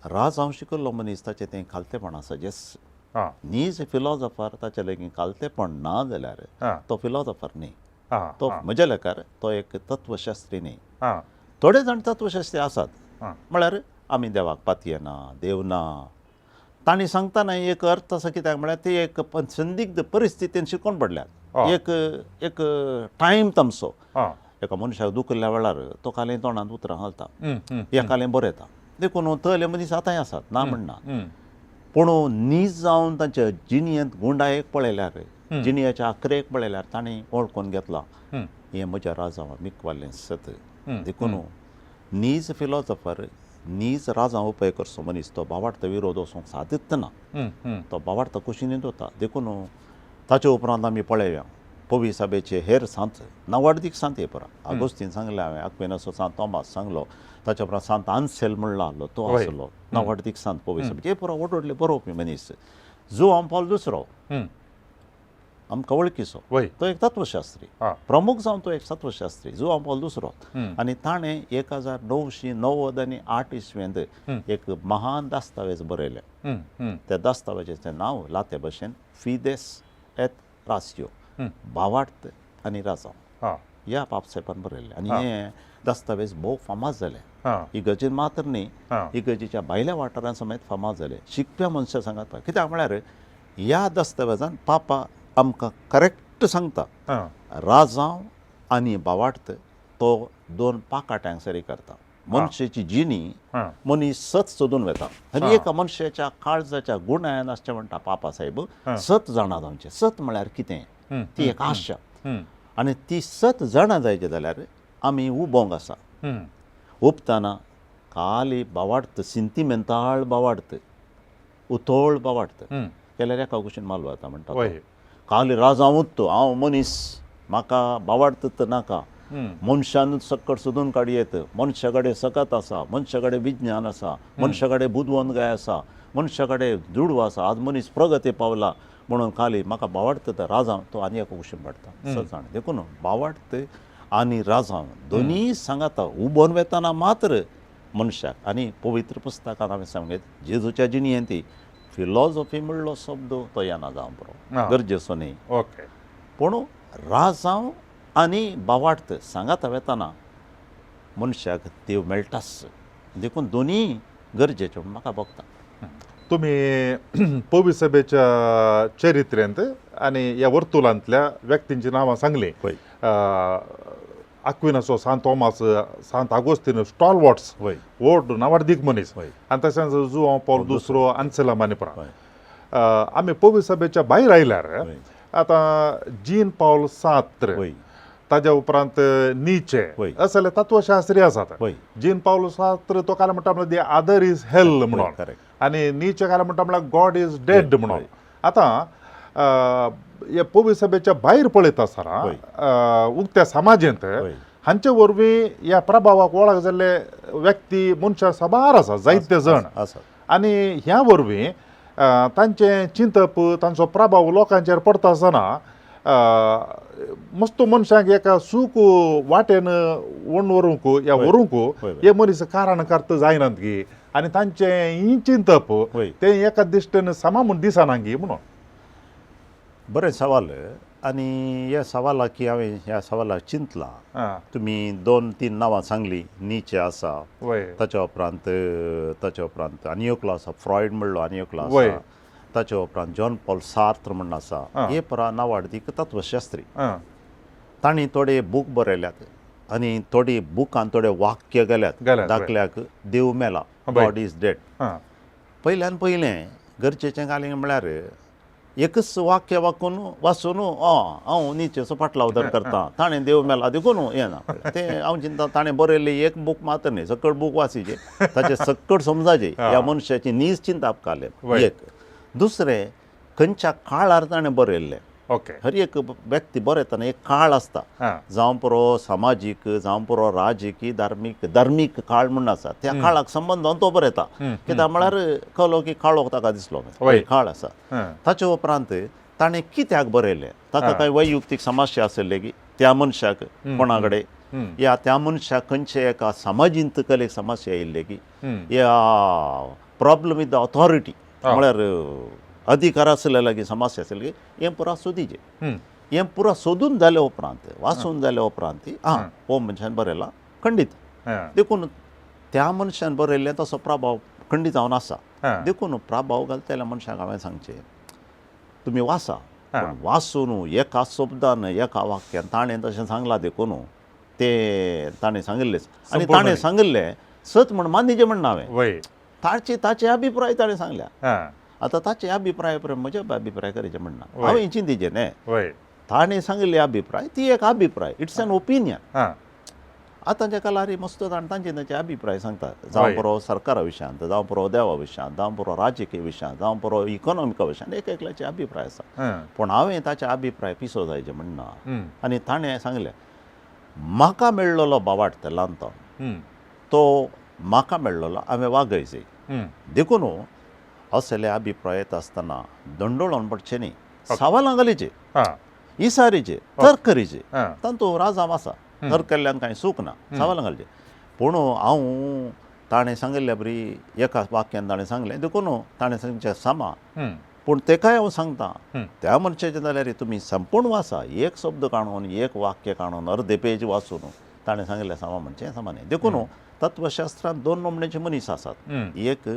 राजांव शिकल्लो मनीस ताचें तें खालतेपण आसा. जेस नीज फिलॉसॉफर ताचे लागीं खालतेपण ना जाल्यार तो फिलॉसॉफर न्ही, तो म्हज्या लेखार तो एक तत्वशास्त्री न्ही. थोडे जाण तत्वशास्त्री आसात, म्हळ्यार आमी देवाक पातयेना, देव ना, तांणी सांगतना एक अर्थ आसा. कित्याक म्हळ्यार ते एक संदिग्ध परिस्थितीन शिकोवन पडल्यात. एक एक टायम तामसो एका मनशाक दुखिल्ल्या वेळार तो खाली तोंडांत उतरां घालता, एकालें बरयता. देखून तले मनीस आतांय आसात, ना म्हणना. पूण नीज जावन तांच्या जिणयेंत गुंडायेक पळयल्यार, जिणयेच्या आकरेक पळयल्यार तांणी वळखून घेतलां हें म्हज्या राजांव मिकवालें सत. देखून नीज फिलॉसॉफर, नीज राजांव उपाय करचो मनीस तो बावार्थ विरोध वचूंक सादीत ना, तो बावार्थ कुशीनूच वता. देखून ताचे उपरांत आमी पळोवया पवी साबेचे हेर सांत, नावाडदीक सांत हे परा आगोस्तीन सांगलें हांवें, आक्वेनासो सांत तोमास सांगलो, ताच्या उपरांत सांत आन्सेल म्हणलो आहलो तो आसलो नावाडदीक सांत पवी साबेचे. हे पुरा व्हड व्हडले बरोवपी मनीस. जुवांव पावल दुसरो आमकां वळखीचो, तो एक तत्वशास्त्री, प्रमुख जावन तो एक तत्वशास्त्री जुवांव पावल दुसरो. आनी ताणें 1998 इसवेंत एक महान दस्तावेज बरयलें. त्या दस्तावेजाचें नांव लाते भशेन फिदेस एत रासियो, भावार्थ आनी राजांव, ह्या पापसाहेबान बरयल्लें. आनी हे दस्तावेज भोव फामाद जाले. इगर्जेन मात्र न्ही, इगर्जेच्या भायल्या वाठारान समेत फामाद जाले. शिकप्या मनशां सांगात. कित्याक म्हळ्यार ह्या दस्तावेजान पापा आमकां करेक्ट सांगता राजांव आनी भावार्थ तो दोन पाकाट्यांक सरी करता. मनशाची जिणी मनीस सत सोदून वता आनी एका मनशाच्या काळजाच्या गुणायान आसचें म्हणटा पापा साहेब सत जाणा जावचें. सत म्हळ्यार कितें, ती एक आशा. आनी ती सत जाणा जायचें जाल्यार आमी उबोंक आसा. उबतना खाली बावाडत, सिंतिमेंताळ बावाडत, उतोळ बावाडत केल्यार एका कुशीन माल वता म्हणटा. खाली राजांवूच तो हांव मनीस, म्हाका बावाडत नाका, मनशानूच सक्कड सोदून काडयेत, मनशा कडेन सकत आसा, मनशा कडेन विज्ञान आसा, मनशा कडेन बुदवंतकाय आसा, मनशा कडेन दुडू आसा, आज मनीस प्रगती पावला म्हणून खाली म्हाका बावाडत तर राजांव तो आनी एका कुशीन पडटा. सजाण देखून बावाडत आनी राजांव दोनूय सांगाता उबोन वेतना मात्र मनशाक. आनी पवित्र पुस्तकांत हांवें सांगलें जेजूच्या जिणयेंत फिलॉसॉफी म्हणलो शब्द तो येना जावं बरो, गरजेचो न्ही. ओके, पूण राजांव आनी बावार्थ सांगाता वेतना मनशाक देव मेळटाच. देखून दोनूय गरजेच्यो म्हाका भोगता. तुमी पवी सभेच्या चरित्रेंत आनी ह्या वर्तुलांतल्या व्यक्तींची नांवां सांगली. वय. आक्विनाचो सांत तोमास, सांत आगोस्तीन, स्टॉलवॉट्स वय. व्हड नावाडदीक मनीस, वय. आनी तशेंच जुआंव पावल दुसरो, आन्सेला मानिपरा. वय. आमी पवी सभेच्या भायर आयल्यार वय. आतां जीन पावल सात्र, वय. ताज्या उपरांत नीचे वय. असले तत्वशास्त्री आसात. वय. जीन पावल सात्र तो काय म्हणटा म्हळ्यार the other is hell म्हणून, करेक्ट. आनी नीचे काय म्हणटा म्हळ्यार गॉड is dead म्हणून. वय. आतां हे पवी सभेच्या भायर पळयता आसतना वय. उक्त्या समाजेंत वय. हांचे वरवीं ह्या प्रभावाक वळख जाल्ले व्यक्ती मनशां साबार आसा, जायते जण. आसा. आनी ह्या वरवीं तांचें चिंतप, तांचो प्रभाव लोकांचेर पडटा आसतना मस्त मनशांक एका सूख वाटेन ओडून व्हरूंक या वय. व्हरूंक वय, वय. हे मनीस कारणकर्त जायनात गी, आनी तांचें ही चिंतप वय. तें एका दिश्टीन समा म्हूण दिसना गी म्हणून. बरें सवाल. आनी ह्या सवालाक की हांवें ह्या सवालाक चिंतलां. आं. तुमी 2-3 नांवां सांगली. नीचे आसा, वय. ताच्या उपरांत आनी एकलो आसा फ्रॉयड म्हणलो, आनी एकलो वय. आसा, ताच्या उपरांत जॉन पॉल सार्त्र म्हण आसा. आं. हे परा नावाडदीक तत्वशास्त्री. आं. तांणी थोडे बूक बरयल्यात आनी थोडी बुकान थोडे वाक्य गेल्यात. गेल्यात, वय. दाखल्याक देव मेला, वय. गॉड is dead. आं. पयल्यान पयलें गरजेचें घालें म्हळ्यार एकच वाक्य वाकून वाचून हांव नीचेचो फाटलावदार करता, ताणें देव मेला देखून हें ना तें हांव चिंता. ताणें बरयल्लें एक बूक मात्र न्ही, सकट बूक वाचिचें, ताचें सकट समजाचें, ह्या मनशाची नीज चिंताप कालें. वय. एक दुसरें खंयच्या काळार ताणें बरयल्लें. ओके. हर एक व्यक्ती बरयतना एक काळ आसता, आं. जावं पुरो समाजीक, जावं पुरो राजकीय, धार्मीक काळ म्हूण आसा, त्या काळाक संबंदान तो बरयता. कित्याक म्हळ्यार कलो की काळोख ताका दिसलो, वय. काळ आसा. आं. ताचे उपरांत ताणें कित्याक बरयलें, ताका आं. कांय वैयुक्तीक समस्या आशिल्ली की त्या मनशाक कोणा कडेन, या त्या मनशाक खंयच्या एका समाजींत कलेक समस्या आयिल्ली की, या प्रॉब्लम विथ the authority म्हळ्यार अधिकार आशिल्ल्या लागीं समस्या आशिल्ली की, हें पुरा सोदीचें. हें पुरा सोदून जाल्या उपरांत, वाचून जाल्या उपरांत आं हो मनशान बरयला खंडीत. देखून त्या मनशान बरयल्लें तसो प्रभाव खंडीत जावन आसा. देखून प्रभाव घालतल्या मनशाक हांवें सांगचें, तुमी वाचा, पूण वाचून एका शब्दान एका वाक्यान ताणें तशें सांगलां देखून तें ताणें सांगिल्लेंच आनी संपूर्ण ताणें सांगिल्लें सत म्हण मान्यचें म्हणना हांवें. वय. ताचे ताचे अभिप्राय ताणें सांगल्या. आं. आतां ताचे अभिप्राय प्रमाण म्हजे अभिप्राय करचे म्हणना वय. हांवें चिंतिचें न्ही. वय. ताणें सांगिल्ले अभिप्राय ती एक अभिप्राय, it's an opinion. आं. आतांच्या काळार मस्त जाण तांचे तांचे अभिप्राय सांगतात, जावं वय. पुरो सरकारा विशयांत, जावं पुरो देवा विशयांत, जावं पुरो राजकीय विशयांत, जावं पुरो इकॉनॉमिका विशयांत, एक एकल्याचे अभिप्राय आसा. आं. पूण हांवें ताचे अभिप्राय पिसो जायचे म्हणना. आनी ताणें सांगलें म्हाका मेळ्ळलो बावाट ल्हान तो म्हाका मेळ्ळलो हांवें वागयचे. देखून असले अभिप्राय येता आसतना दंडोळोन पडचें न्ही, सवालां घालीचे, आं. इसारीचे, तर्क करीचे, आं. तांतू राजांव आसा, तर्क केल्ल्यान कांय सूख ना, सवालां घालचे. पूण हांव ताणें सांगिल्ल्या बरी एका वाक्यान ताणें सांगलें देखून ताणें सांगचें समा. पूण तेकाय हांव सांगता त्या मनशाचें जाल्यार तुमी संपूर्ण वाचा, एक शब्द काडून एक वाक्य काडून अर्दे पेज वाचून ताणें सांगिल्लें समा म्हणचें समा न्ही. देखून तत्वशास्त्रांत दोन नमण्याचे मनीस आसात. एक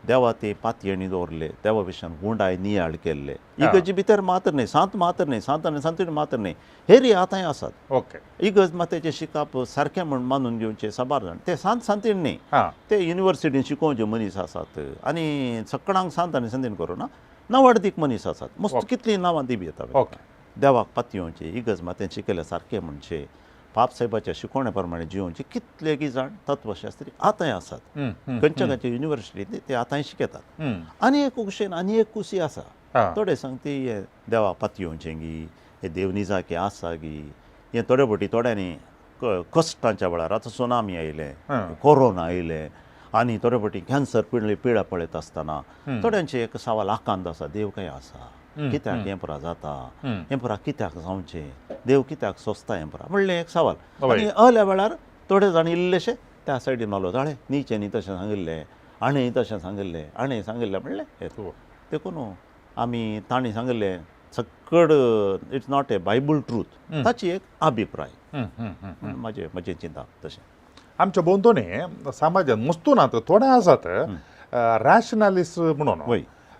देवा ते पातयेणी दवरले, देवा विशयान गुंडाय नियाळ केल्ले, इगर्जी भितर मात्र न्ही, सांत मात्र न्ही, सांत आनी सांतीण मात्र न्ही, हेरी आतांय आसात. ओके. इगर्ज मातेचें शिकप सारकें म्हूण मानून घेवचें साबार जाण ते सांत सांतीण न्ही, आं. ते युनिवर्सिटीन शिकोवचे मनीस आसात आनी सकळांक सांत आनी सांतीण करूं ना नावाडदीक मनीस आसात. मस्त कितलीं नांवां दी येता. ओके. देवाक पातयेवचें, इगर्ज मातेन शिकयलें सारकें म्हणचें, पाप साहेबाच्या शिकवणे प्रमाणे जिवनचे कितलेगी जाण तत्वशास्त्री आतांय आसात. खंयच्या खंयच्या युनिवर्सिटींत ते आतांय शिकयतात. आनी एक कुशेन आनी एक कुशी आसा, थोडे सांगती हे देवा पातयेवचें गी, हे देव निजाकी आसा गी, हे थोडे फावटी थोड्यांनी कश्टांच्या वेळार आतां सुनामी आयलें, कोरोना आयलें आनी थोडे फावटी कॅन्सर पिडा पळयता आसतना थोड्यांचे एक सवाल आकांत आसा, देव खंय आसा, कित्याक हें पुरा जाता, हें पुरा कित्याक जावचें, देव कित्याक सोंसता हें पुरा म्हणलें एक सवाल. आनी अल्या वेळार थोडे जाण इल्लेशे त्या सायडीन मारलो, जाळे नीचे न्ही तशें सांगिल्लें, आनी तशें सांगिल्लें, आनी सांगिल्लें म्हणलें. देखून आमी तांणी सांगिल्लें सकड it's not a Bible truth, ताची एक अभिप्राय म्हजें म्हजें चिंतप तशें. आमच्या भोंवतणी समाजान मस्तू ना थोडे आसात रॅशनलिस्ट म्हणून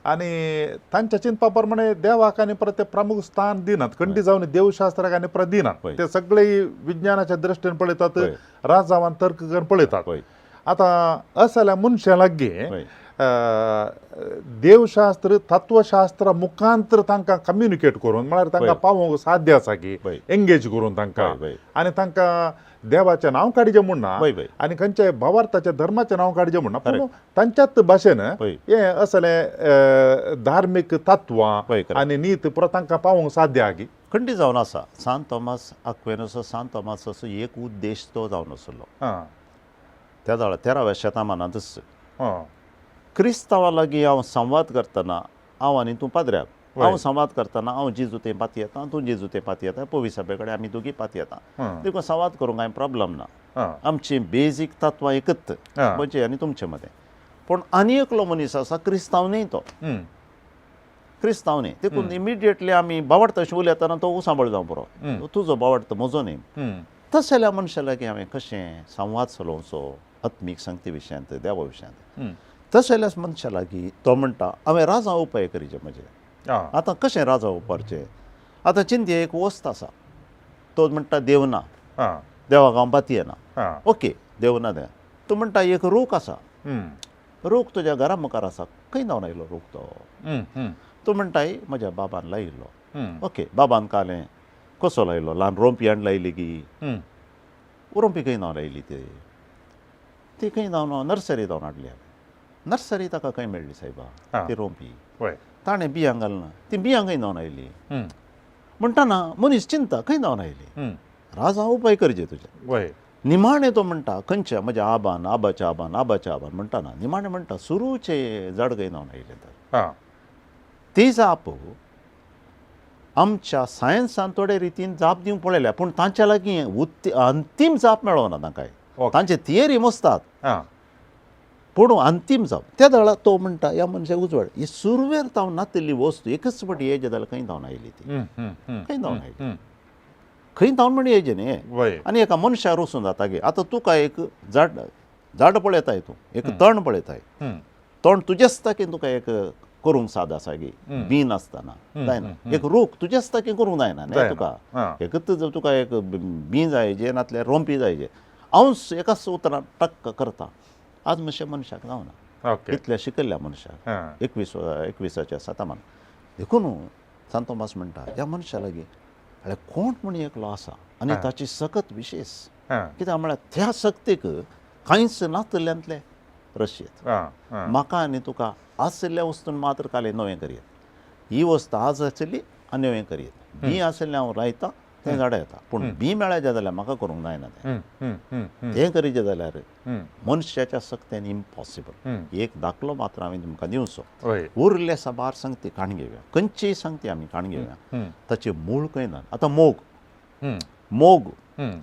आनी तांच्या चिंतपा प्रमाणे देवाक आनी परत ते प्रमुख स्थान दिनात, खंडी जावन देवशास्त्राक आनी परत दिनात, ते सगळे विज्ञानाच्या दृश्टीन पळयतात, राजावान तर्क करून पळयतात. आतां असल्या मनशां लागीं देवशास्त्र तत्वशास्त्र मुखांतर तांकां कम्युनिकेट करून म्हळ्यार तांकां पावोवंक साध्य आसा की एंगेज करून तांकां आनी तांकां देवाचें नांव काडचें म्हूण ना आनी खंयच्याय भावार्थाच्या धर्माचें नांव काडचें म्हूण ना, पूण तांच्याच भाशेन हें असलें धार्मीक तत्वां आनी नीत पुरो तांकां पावोवंक साध्य आहा की खंडी जावन आसा. सांत थॉमस आक्वेनसो, सांत थॉमसाचो एक उद्देश तो जावन आसलो त्या वेळार 13व्या शतमानांतच. क्रिस्तांवा लागीं हांव संवाद करतना, हांव आनी तूं पाद्र्याक, हांव संवाद करतना हांव जेजू थंय पातयेता, तूं जेजू थंय पातयेता, पवी सभे कडेन आमी दोगी पातयेता, देखून संवाद करूंक कांय प्रॉब्लम ना. आमची बेजीक तत्वां एकच म्हजे आनी तुमचे मदें. पूण आनी एकलो मनीस आसा क्रिस्तांव न्ही, तो क्रिस्तांव न्ही, देखून इमिडिएटली आमी बावडटा अशें उलयतना तो सांबाळ जावं पुरो, तुजो बावडटा म्हजो न्ही. तसल्या मनशा लागीं हांवें कशें संवाद चलोवचो आत्मीक संगती विशयांत, देवा विशयांत. तसल्याच मनशा लागीं तो म्हणटा हांवें राजा उपाय करीचे म्हजे. आतां कशें राजा उपारचें? आतां चिंतया एक वस्त आसा, तो म्हणटा देव ना, देवाक हांव पातयेना, ओके देव ना देव. तूं म्हणटा एक रूख आसा, रूख तुज्या घरा मुखार आसा, खंय जावन आयलो रूख तो? तूं म्हणटाय म्हज्या बाबान लायिल्लो. ओके बाबान कालें कसो लायलो? ल्हान रोंपयान लायली की? रोंपी खंय जावन लायली ती? ती खंय जावन नर्सरी जावन हाडली हांवें. नर्सरी ताका खंय मेळ्ळी सायबा ती रोंपी? ताणें बियां घालना, ती बियां खंय जावन आयली? म्हणटना मनीस चिंता खंय जावन आयली? राजा उपाय करचे तुजे. निमाणें तो म्हणटा खंयच्या म्हज्या आबान, आबाच्या आबान, आबाच्या आबान म्हणटाना निमाणें म्हणटा सुरूचें झाड खंय जावन आयलें तर? ती जाप आमच्या सायन्सान थोडे रितीन जाप दिवंक पळयल्या, पूण तांच्या लागीं अंतीम जाप मेळना तांकां. तांचे थियरी मस्तात पूण अंतीम जाप त्या वेळार तो म्हणटा ह्या मनशाक उजवाड ही सुरवेर तावन नातिल्ली वस्तू एकच फावटी येजे जाल्यार खंय धांवन आयली ती? खंय धांवन आयली? खंय धांवन म्हण येजे न्ही. आनी एका मनशाक रोसून जाता गे. आतां तुका एक झाड झाड पळयताय, तूं एक तण पळयताय, तण तुजेच ताकीन तुका एक करूंक साद आसा गे, बी नासतना जायना. एक रूख तुजेच ताकीन करूंक जायना न्ही तुका, एकच तुका एक बी जाय जे नातल्यार रोंपी जाय जे. हांव एकाच उतरान टक्क करता. आज मातशें मनशाक जावना इतल्या शिकल्ल्या मनशाक 21व्या शतमान. देखून सांत थॉमस म्हणटा ह्या मनशा लागीं म्हळ्यार कोण म्हण एकलो आसा आनी ताची सकत विशेश कित्याक म्हळ्यार त्या शक्तीक कांयच नातल्यांतले रशयेत. म्हाका आनी तुका आशिल्ल्या वस्तून मात्र काले नवें करयेत. ही वस्त आज आशिल्ली आनी नवें करयेत. बी आशिल्लें हांव लायतां तें झाडां येता, पूण बी मेळ्ळें जाल्यार म्हाका करूंक जायना तें. तें करीचें जाल्यार मनशाच्या सक्तेन इम्पॉसिबल. एक दाखलो मात्र हांवें तुमकां दिवचो. उरले साबार संगती काण घेवया, खंयचीय संगती आमी काण घेवया, ताचें मूळ खंय ना. आतां मोग, मोग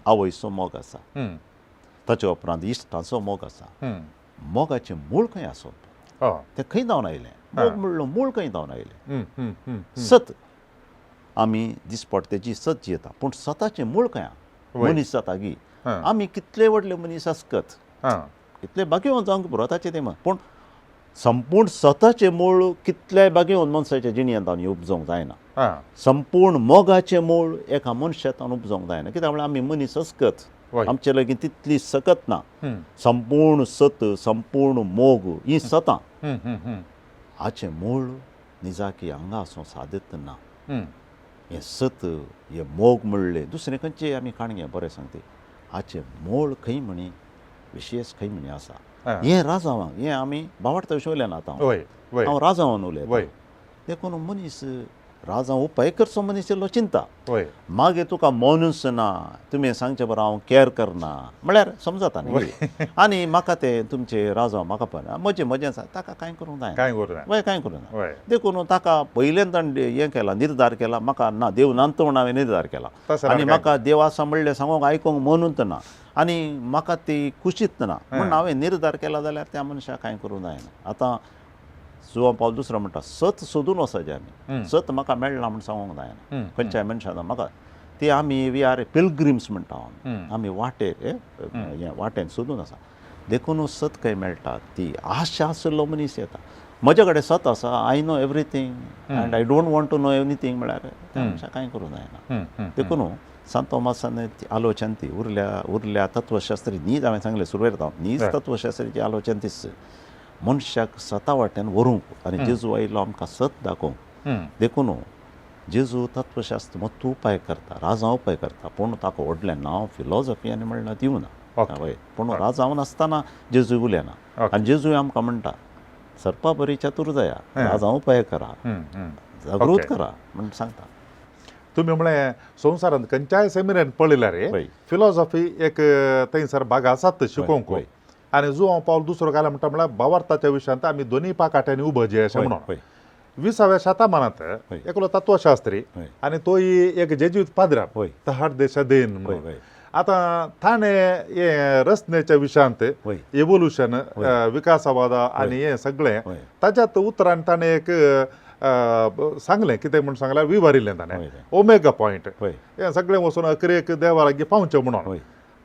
आवयचो मोग आसा, ताचे उपरांत इश्टांचो मोग आसा. मोगाचें मूळ खंय आसप? तें खंय धांवन आयलें? मोग म्हणलो मूळ खंय धांवन आयलें? सत आमी दिसपट तेजी सत जियेता, पूण सताचें मूळ खंय? मनीस जाता गी. आमी कितले व्हडले मनीस आसकत, कितले भाग्यवंत जावंक पुरो ताचें तें, पूण संपूर्ण सताचें मूळ कितल्याय भाग्यवंत मनशाच्या जिणेंत हांव उपजोवंक जायना. संपूर्ण मोगाचें मूळ एका मनशांत उपजोवंक जायना. कित्याक म्हळ्यार आमी मनीस आसकत, आमचे लागीं तितली सकत ना. संपूर्ण सत, संपूर्ण मोग ही सतां हाचें मूळ निजाकी हांगा आसूं सादत ना. हें सत, हें मोग म्हणलें दुसरें खंयचें आमी काणये बरें सांगता, हाचें मूळ खंय म्हणी विशेश खंय म्हणी आसा. हें राजावांक हें आमी भावार्थ विशय उलयना आतां, हांव राजावान उलयता. देखून मनीस राजा उपाय करचो मनीस इल्लो चिंता. मागीर तुका मनूच ना, तुमी सांगचें बरो हांव कॅर करना म्हळ्यार समजता न्ही. आनी म्हाका तें तुमचें राजा म्हाका पण म्हजें म्हजें आसा, ताका कांय करूंक जायना, वय कांय करूंक जायना. देखून ताका पयल्यान ताणें हें केलां, निर्धार केला म्हाका ना देव नात म्हूण हांवें निर्धार केला, आनी म्हाका देव आसा म्हणलें सांगूंक आयकूंक मनूच ना, आनी म्हाका ती खुशीत ना म्हूण हांवें निर्धार केला जाल्यार त्या मनशाक कांय करूंक जायना. आतां जुवां पावल दुसरो म्हणटा सत सोदून वचपाचें आमी, सत म्हाका मेळना म्हूण सांगूंक जायना खंयच्याय मनशान म्हाका ती आमी वी आर पिलग्रिम्स म्हणटा आमी, आमी वाटेर हें वाटेन सोदून आसा. देखून सत खंय मेळटा ती आशा आशिल्लो मनीस येता. म्हजे कडेन सत आसा, I know everything and I don't want to know anything म्हळ्यार त्या मनशाक कांय करूं जायना. देखून सांत तोमासान आलोचन ती उरल्या उरल्या तत्वशास्त्री न्हीज, हांवें सांगलें सुरवेर हांव न्हीज तत्वशास्त्रीची आलोचन तीच मनशाक सता वाट्यान व्हरूंक आनी जेजू आयलो आमकां सत दाखोवंक. देखून जेजू तत्वशास्त्र मत्तू उपाय करता, राजांव उपाय करता, पूण ताका व्हडलें नांव फिलॉजॉफी आनी म्हणल्यार दिवना. हय, पूण राजांव नासतना जेजू उलयना आनी जेजू आमकां म्हणटा सर्पा बरी चतुर जाया, राजांव उपाय करा, जागृत करा म्हण सांगता. तुमी म्हळें संवसारांत खंयच्याय सेमिनारान पळयल्यार फिलॉसॉफी एक थंयसर भाग आसात शिकोवंक. आनी जुआंव पावल दुसरो घाला म्हणटा म्हळ्यार भावार्थाच्या विशयांत आमी दोनूय पाकाट्यांनी उबजे अशें म्हणून. 20व्या शतमानांत एकलो तत्वशास्त्री आनी तोय एक जेजुईत पाद्रा तहाड देशा देन म्हणून. आतां ताणें हे रचनेच्या विशयांत एवोल्युशन, विकासवाद आनी हें सगळें ताच्यात उतरान ताणें एक सांगलें, कितें म्हूण सांगल्यार विवरिल्लें ताणें ओमेगा पॉयंट हें सगळें वचून अकरेक देवा लागीं पावचें म्हणून.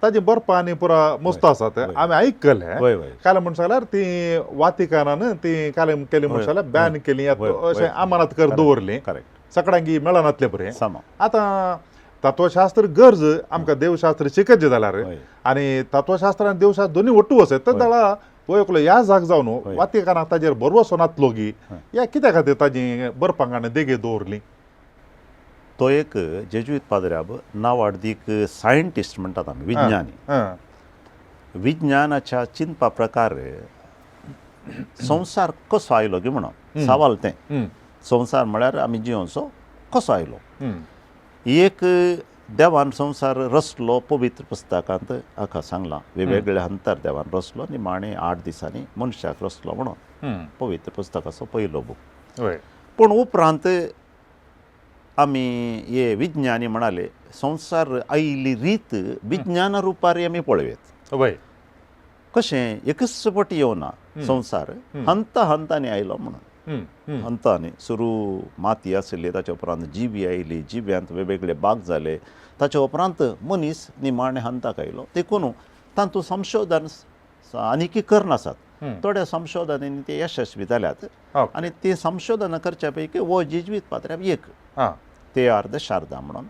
ताजी बरपां आनी पुरा मस्त आसात, आमी आयकलें. काल म्हण सांगल्यार ती वातिकानान ती काल केली म्हण सांगल्यार बॅन केली अशें अमानत कर दवरली, सगळ्यांकी मेळनातलें बरें. आतां तत्वशास्त्र गरज आमकां देवशास्त्र शिकचें जाल्यार आनी तत्वशास्त्र आनी देवशास्त्र दोनूय ಒಟ್ಟು वचत तर जाल्यार हो एकलो ह्या जाग जावन वातिकानाक ताजेर भरवसो नातलो गी ह्या कित्या खातीर ताजी बरपांक आनी देगे दवरली. तो एक जेजुईत पाद्र्याब नावाडदीक सायंटिस्ट म्हणटात आमी, विज्ञानी. विज्ञानाच्या चिंतपा प्रकार संवसार कसो आयलो की म्हणून सवाल तें. संवसार म्हळ्यार आमी जियोवचो कसो आयलो, एक देवान संवसार रचलो पवित्र पुस्तकांत हाका सांगलां, वेगवेगळ्या हंतार देवान रचलो निमाणे 8 दिसांनी मनशाक रचलो म्हणून पवित्र पुस्तकाचो पयलो बूक. पूण उपरांत आमी हे विज्ञानी म्हणाले संवसार आयिल्ली रीत विज्ञाना रुपार आमी पळयत. कशें एकच पट येवना संवसार, हंता हंतांनी आयलो म्हणून. हंतांनी सुरू माती आशिल्ली, ताच्या उपरांत जिवी आयली, जिव्यांत वेगवेगळे बाग जाले, ताच्या उपरांत मनीस निमाणे हंताक आयलो. देखून तातूंत संशोधन आनीकी करनासात, थोड्या संशोधनांनी ते यशस्वी जाल्यात आनी ते संशोधनां करच्या पैकी हो जेजुईत पाद्र्याब एक ते अर्द शारदा म्हणून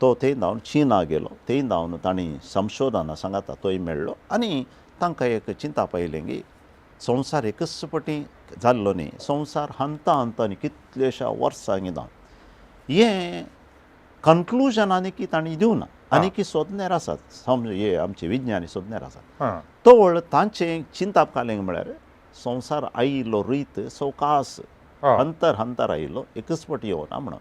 तो थंय धांवन चिना गेलो, थंय धांवन तांणी संशोधनां सांगाता तोय मेळ्ळो आनी तांकां एक चिंता पयलें की संवसार एकच पटी जाल्लो न्ही, संवसार हंता हंतांनी कितलेश्या वर्सांनी जावन हें कन्क्लुजन आनीकी तांणी दिवना, आनीकी सोदण्यार आसात, समज हे आमचे विज्ञानी सोदण्यार आसात. तवळ तांचें चिंताप कालें म्हळ्यार संवसार आयिल्लो रीत सवकास अंतर हंतर आयिल्लो एकच पटी येवना म्हणून.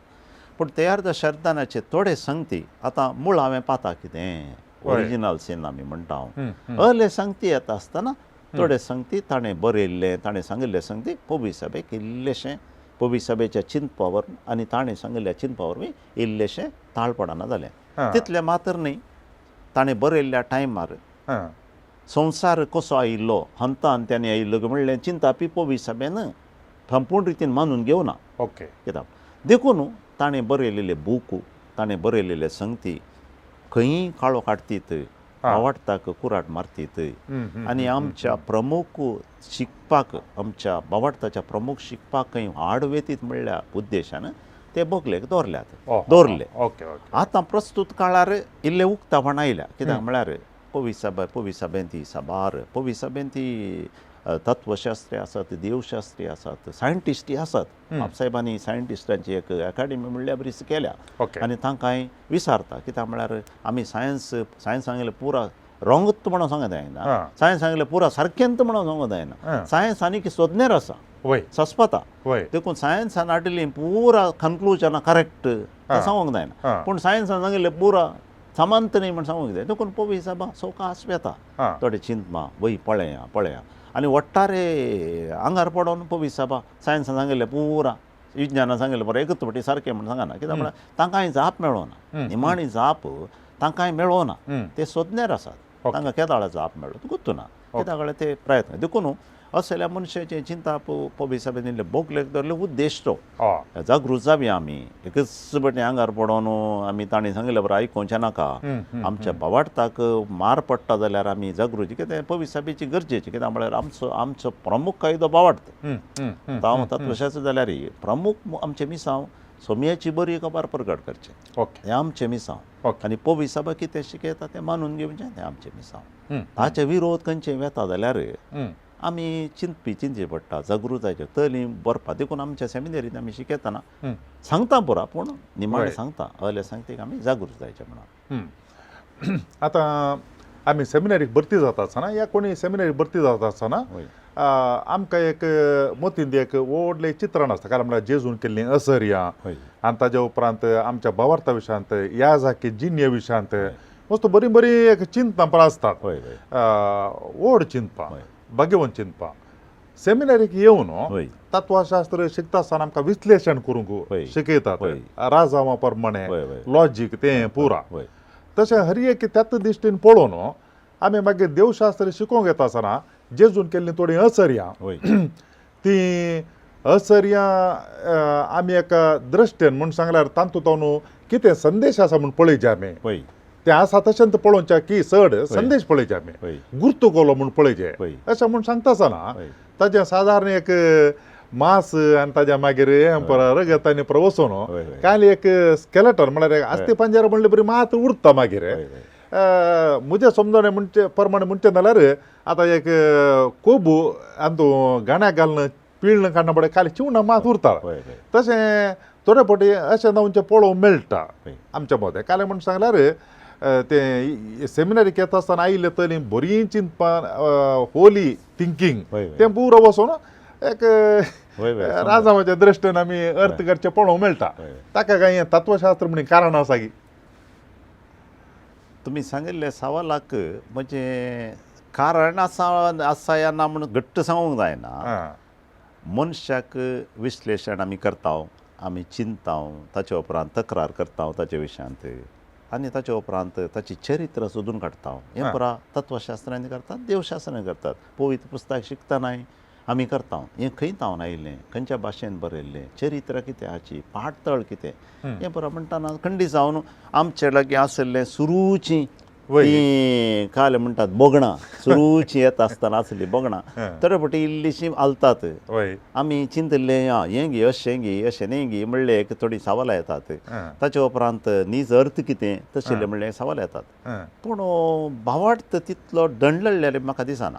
पूण तयार शर्दानाचे थोडे संगती आतां मूळ हांवें पाता कितें ओरिजिनल सीन आमी म्हणटा हांव अहले संगती येता आसतना थोडे संगती ताणें बरयल्लें, ताणें सांगिल्लें संगती पवी सभेक इल्लेशें पवी सभेच्या चिंतपा वरवीं आनी ताणें सांगिल्ल्या चिंतपा वरवीं इल्लेशें ताळपणाना जालें. तितलें मात्र न्ही, ताणें बरयल्ल्या टायमार संवसार कसो आयिल्लो हंता हंत्यांनी आयिल्लो म्हणलें चिंतापी पवी सभेन संपूर्ण रितीन मानून घेवना. ओके, कित्याक देखून ताणें बरयलेले बूक, ताणें बरयलेले संगती खंयी काळो काडतीत, बावाडताक कुराट मारतीत आनी आमच्या प्रमुख शिकपाक, आमच्या बावाडताच्या प्रमुख शिकपाक खंय आड वेतीत म्हणल्या उद्देशान ते बगलेक दवरल्यात, दवरले. आतां प्रस्तुत काळार इल्ले उक्तावण आयल्या, कित्याक म्हळ्यार पवी सभा, पवी सभेंत ती साबार पवी सभेंत ती तत्वशास्त्री आसात, देवशास्त्री आसात, सायंटिस्टय आसात. बापसाहेबांनी सायंटिस्टांची एक एकाडेमी म्हणल्यार बरीच केल्या आनी तांकांय विचारता, कित्याक म्हळ्यार आमी सायन्स सायन्स सांगिल्लें पुरा रोंगत म्हणून सांगत जायना, सायन्स सांगिल्लें पुरा सारकेंत म्हणून सांगत जायना, सायन्स आनीक सोदनेर आसा, सस्पता, देखून सायन्सान हाडिल्लीं पुरा कन्क्लुजनां करेक्ट तें सांगूंक जायना, पूण सायन्सान सांगिल्लें पुरा सामांत न्ही म्हण सांगूंक जाय. देखून पवी सभा सवकास वेता, थोडे चिंतमा वय पळया पळया आनी वट्टारे आंगार पडोन पवी सभा सायन्सान सांगिल्लें पुरा विज्ञानान सांगिल्लें बरें एकच पटी सारकें म्हण सांगना, कित्याक म्हळ्यार तांकांय जाप मेळना, निमाणी जाप तांकांय मेळना, ते सोदण्यार आसात, तांकां केदाळा जाप मेळ्ळो गुत्तू ना, कित्याक म्हळ्यार ते प्रयत्न. देखून असल्या मनशाचें चिंताप पोबी साबेन बोगलेक धरले उद्देश तो जागृत जावया आमी एकच बटे आंगार पडोन आमी तांणी सांगिल्लें बरें आयकोवचें नाका. आमच्या भावार्थाक मार पडटा जाल्यार आमी जागृत कितें पवी साबेची गरजेची कित्याक म्हळ्यार आमचो आमचो प्रमुख कायदो भावार्थ. हांव तत्वशास्त्र जाल्यार प्रमुख आमचें मिसांव सोमयाची बरी खबर प्रगट करचें हें आमचें मिसांव. आनी पवी साबा कितें शिकयता तें मानून घेवचें तें आमचें मिसांव. ताचे विरोध खंयचे वेता जाल्यार आमी चिंतपी चिंतचें पडटा जागृत जायचें तली बरपा. देखून आमच्या सेमिनरींत आमी शिकयतना सांगता पुरा पूण निमाणें सांगता अहले सांगता आमी जागृत जायचें म्हणून. आतां आमी सेमिनरीक भरती जाता आसतना या कोणी सेमिनरीक भरती जाता आसतना आमकां एक मतींत एक व्हडलें चित्रण आसता. कारण म्हळ्यार जेजून केल्लीं असर्यां आनी ताज्या उपरांत आमच्या भावार्था विशयांत ह्या जाकी जिन्य विशयांत मस्त बरीं बरीं एक चिंतनां पण आसतात. व्हड चिंतपां भाग्यवंत चिंतपां. सेमिनरीक येवन तत्वशास्त्र शिकता आसतना आमकां विश्लेशण करूंक शिकयतात राजावा प्रमाणे लॉजीक तें पुरा. तशें हर एक त्याच दृश्टीन पळोवन आमी मागीर देवशास्त्र शिकोवंक येता आसतना जेजून केल्लीं थोडीं असर्यां तीं असर्यां आमी एका दृश्टीन म्हूण सांगल्यार तातूंत कितें संदेश आसा म्हूण पळयचे आमी तें आसा तशेंच पळोवचें की चड संदेश पळयचे आमी गुर्तू कोलो म्हूण पळयचे अशें म्हूण सांगता आसतना ताजें सादारण एक मास आनी ताज्या मागीर रगत आनी प्रवसोन कांय एक स्केलेटन म्हळ्यार अस्ति पंजर म्हणले बरी मात उरता मागीर. म्हजें समजणें म्हणचे प्रमाणे म्हणचें जाल्यार आतां एक कोबू आनी तूं गाण्याक घालून पिळण काडना पळय खाली चिवणां मात उरता. तशें थोडे फावटी अशें जावचें पळोवंक मेळटा आमच्या मदें. कालें म्हूण सांगल्यार तें सेमिनरीक येता आसतना आयिल्लें तरी बरीं चिंतपां होली थिंकींग तें पुरो वचून एक राजावाच्या दृश्टीन आमी अर्थ करचें पळोवंक मेळटा. ताका कांय तत्वशास्त्र म्हणून कारण आसा की तुमी सांगिल्लें सवालाक म्हणजे कारण आसा आसा या ना म्हणून घट्ट सांगूंक जायना. मनशाक विश्लेशण आमी करता, आमी चिंतता, ताचे उपरांत तक्रार करता ताचे विशयांत आनी ताचे उपरांत ताची चरित्र सोदून काडता. हें पुरा तत्वशास्त्रांनी करतात, देवशास्त्रांनी करतात. पवित्र पुस्तक शिकतनाय आमी करता. हें खंय तावन आयिल्लें, खंयच्या भाशेन बरयल्लें, चरित्र कितें हाची, पाटतळ कितें, हें पुरा म्हणटाना खंडीत जावन आमचे लागीं आशिल्लें सुरूची ती काल म्हणटात बोगणां सुरूची येता आसतना आसली बोगणां थोडे फावटी इल्लीशी हालतात. आमी चिंतिल्लें आं हें गी अशें गी अशें न्ही गी म्हणलें एक थोडीं सवालां येतात. ताचे उपरांत नीज अर्थ कितें तशें म्हणलें सवालां येतात. पूण भावार्थ तितलो दंडळ्ळें म्हाका दिसना.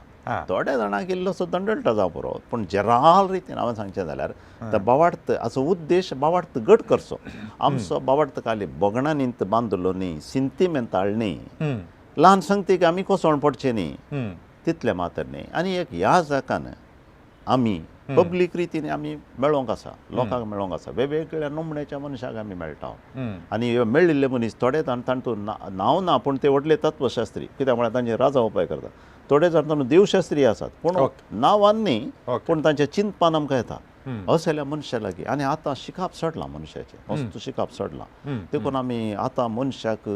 थोड्या जाणांक इल्लोसो दंडळटा जावं पुरो, पूण जेराल रितीन हांवें सांगचें जाल्यार तो भावार्थ हाचो उद्देश भावार्थ घट करचो. आमचो भावार्थ खाली बोगणांनी बांदलो न्ही, सिंतिमेंताळ न्ही, ल्हान संगतीक आमी कोसळून पडचें न्ही तितलें मात्र न्ही. आनी एक ह्या जाकान आमी पब्लीक रितीन आमी मेळोंक आसा, लोकांक मेळोंक आसा, वेगवेगळ्या नमण्याच्या मनशाक आमी मेळटा. आनी मेळिल्ले मनीस थोडे जाण तांतूं नांव ना पूण ते व्हडले तत्वशास्त्री, कित्याक म्हळ्यार तांचे राजा उपाय करतात. थोडे जाण तांतूं देवशास्त्री आसात पूण नांवान न्ही, पूण तांच्या चिंतपान आमकां येता असल्या मनशा लागीं. आनी आतां शिकाप चडलां मनशाचें, मस्त शिकाप चडलां. देखून आमी आतां मनशाक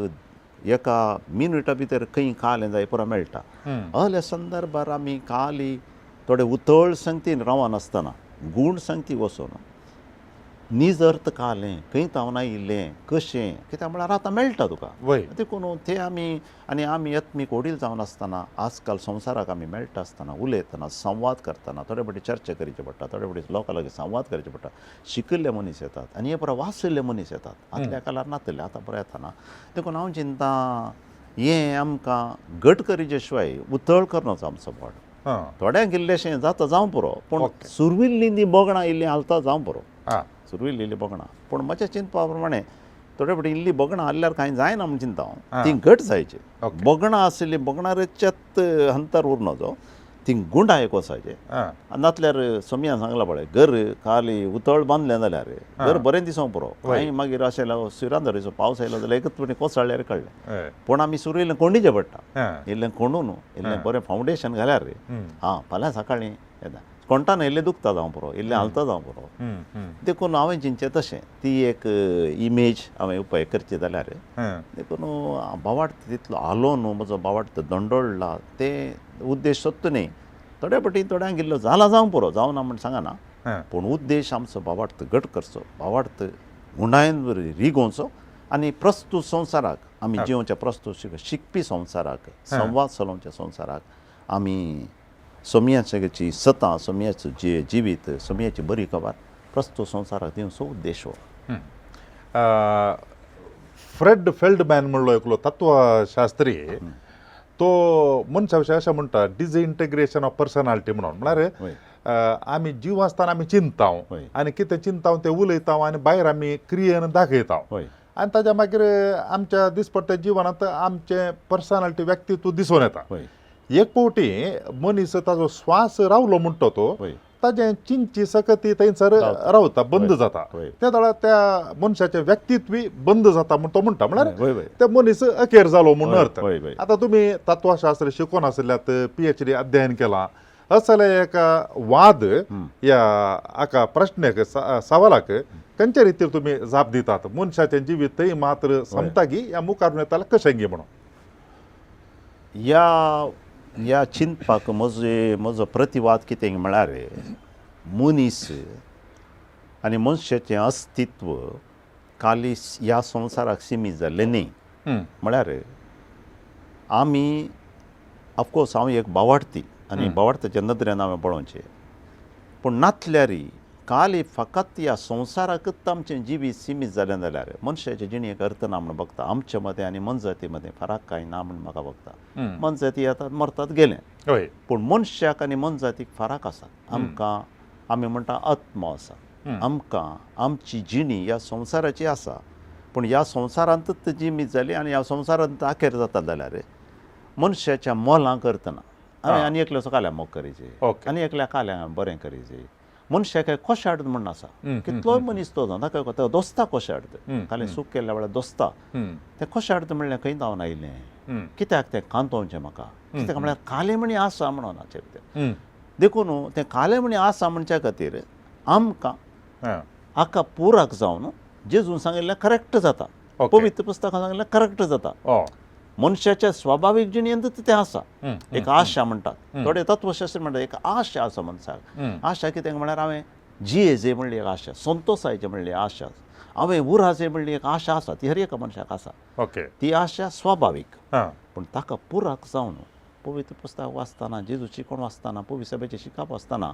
एका मिनुटा भितर खंय कालें जाय पुरो मेळटा. असल्या संदर्भार आमी काली थोडे उतळ संगतीन रावनासतना गूण संगती वचून नीज अर्थ कालें खंय तावन आयिल्लें कशें कित्याक म्हळ्यार आतां मेळटा तुका. देखून ते आमी आनी आमी आत्मीक वडील जावन आसतना आजकाल संवसाराक आमी मेळटा आसतना उलयतना संवाद करतना थोडे फावटी चर्चा करची पडटा, थोडे फावटी लोकां लागीं संवाद करचे पडटा. शिकिल्ले मनीस येतात आनी हे पुरो वाचिल्ले मनीस येतात, आदल्या काळार नातले आतां पुरो येताना. देखून हांव चिंता हें आमकां घट करीचे शिवाय उतळ करनच आमचो बोड. थोड्यांक इल्लेशें जाता जावं पुरो, पूण सुरविल्लीं तीं बोगणां इल्लीं हालता जावं पुरो, सुरविल्ली इल्ली बोगणां. पूण म्हज्या चिंतपा प्रमाणे थोडे फावटी इल्ली बोगणां हाल्ल्यार कांय जायना म्हूण चिंता हांव, तीं घट जायची. बोगणां आशिल्लीं बोगणारच्यात हंतर उरना जो ती गुंडायक वचायचे. नातल्यार सोमयान सांगलां पळय, घर खाली उतळ बांदलें जाल्यार घर बरें दिसोंक पुरो, कांय मागीर अशें सुरांदरीचो पावस आयलो जाल्यार एकच फावटी कोसळ्ळ्यार कळ्ळें. पूण आमी सुरू इल्लें कोंडीचें पडटा, इल्लें कोंडून इल्लें बरें फावंडेशन घाल्यार आं फाल्यां सकाळीं येता कोणटान इल्लें दुखता जावं पुरो, इल्लें हालता जावं पुरो. देखून हांवें चिंतचें तशें ती एक इमेज हांवें उपाय करची जाल्यार देखून भावार्थ तितलो हालो न्हू, म्हजो भावार्थ दंडोळ्ळा तें उद्देश सोदता न्ही, थोड्या पटी थोड्यांक इल्लो जाला जावं पुरो, जावं ना म्हण सांगना, हां. पूण उद्देश आमचो भावार्थ घट करचो, भावार्थ उंडायन रिगोवचो आनी प्रस्तूत संवसाराक आमी जिवच्या प्रस्तूत शिकपी संवसाराक, संवाद चलोवच्या संवसाराक आमी सोमयाची सतां, सोमयाचो जिवीत, सोमयाची बरी खबर प्रस्तूत संवसाराक दिवचो उद्देश हो. फ्रेड फेल्डमॅन म्हणलो एकलो तत्वशास्त्री, तो मनशा विशीं अशें म्हणटा, डिसइंटिग्रेशन ऑफ पर्सनालिटी म्हणून. म्हळ्यार आमी जीव आसतना आमी चिंताव आनी कितें चिंताव तें उलयताव आनी भायर आमी क्रियेन दाखयताव आनी ताज्या मागीर आमच्या दिसपट्ट्या जिवनांत आमचें पर्सनालिटी व्यक्तित्व दिसून येता. एक फावटी मनीस ताजो श्वास रावलो म्हणटा तो ताजें चिंतची सकती थंयसर रावता, बंद जाता. त्या वेळार त्या मनशाचें व्यक्तित्व बंद जाता म्हण तो म्हणटा. म्हळ्यार ते मनीस अखेर जालो म्हूण अर्थ. आतां तुमी तत्वशास्त्र शिकोन आशिल्ल्यात, PhD अध्ययन केलां, असले एक वाद ह्या हाका प्रश्नाक सवालाक खंयच्या रितीर तुमी जाप दितात? मनशाचें जिवीत थंय मात्र सोंपता गी ह्या मुखार येताले कशें गी म्हणून? ह्या चिंतपाक म्हजो प्रतिवाद कितें म्हळ्यार, मनीस आनी मनशाचें अस्तित्व खाली ह्या संवसाराक सिमीत जाल्लें न्ही. म्हळ्यार आमी ऑफकोर्स हांव एक भावार्थी आनी भावार्थाच्या नदरेन हांवें पळोवचें, पूण नातल्यार खाली फकत ह्या संवसाराकूच आमचें जिवीत सिमीत जालें जाल्यार मनशाचे जिणेक अर्थ ना म्हूण बघता. आमचे मदें आनी मनजाती मदें फरक कांय ना म्हूण म्हाका बघता. मनजाती येतात मरतात गेलें, पूण मनशाक आनी मनजातीक फरक आसा. आमकां आमी म्हणटा आत्मो आसा, आमकां आमची जिणी ह्या संवसाराची आसा, पूण ह्या संवसारांतूच जिमीत जाली आनी ह्या संवसारांत अखेर जाता जाल्यार मनशाच्या मोलांक अर्थ ना. हांवें आनी एकल्याचो काल्या मोग करीचे आनी एकल्या काल्या बरें करीचे, मनशाक कोशाड म्हण आसा, कितलोय मनीस तो जावं ताका तो दोस्ता कोशाड, काले सूख केल्ल्या वेळार दोस्ता तें कोशाड म्हणल्यार खंय जावन आयलें, कित्याक तें कांतोवचें म्हाका, कित्याक म्हळ्यार काले म्हणी आसा म्हणून हाचे भितर. देखून तें काले म्हणी आसा म्हणच्या खातीर आमकां हाका पुराक जावन जेजून सांगिल्लें करेक्ट जाता, पवित्र पुस्तकां सांगिल्लें करेक्ट जाता, मनशाच्या स्वाभावीक जिणेंत तें आसा. एक आशा म्हणटात थोडे तत्वशास्त्र म्हणटात, एक आशा आसा मनशाक. आशा कितें म्हळ्यार हांवें जियेजे म्हणली एक आशा, संतोसायचे म्हणली आशा, हांवें उराचे म्हणली एक आशा आसा, ती हर एका मनशाक आसा, ती आशा स्वाभावीक. पूण ताका पुराक जावन पवित्र पुस्तक वाचतना, जेजूची कोण वाचतना, पवित्र सभेचें शिकप वाचतना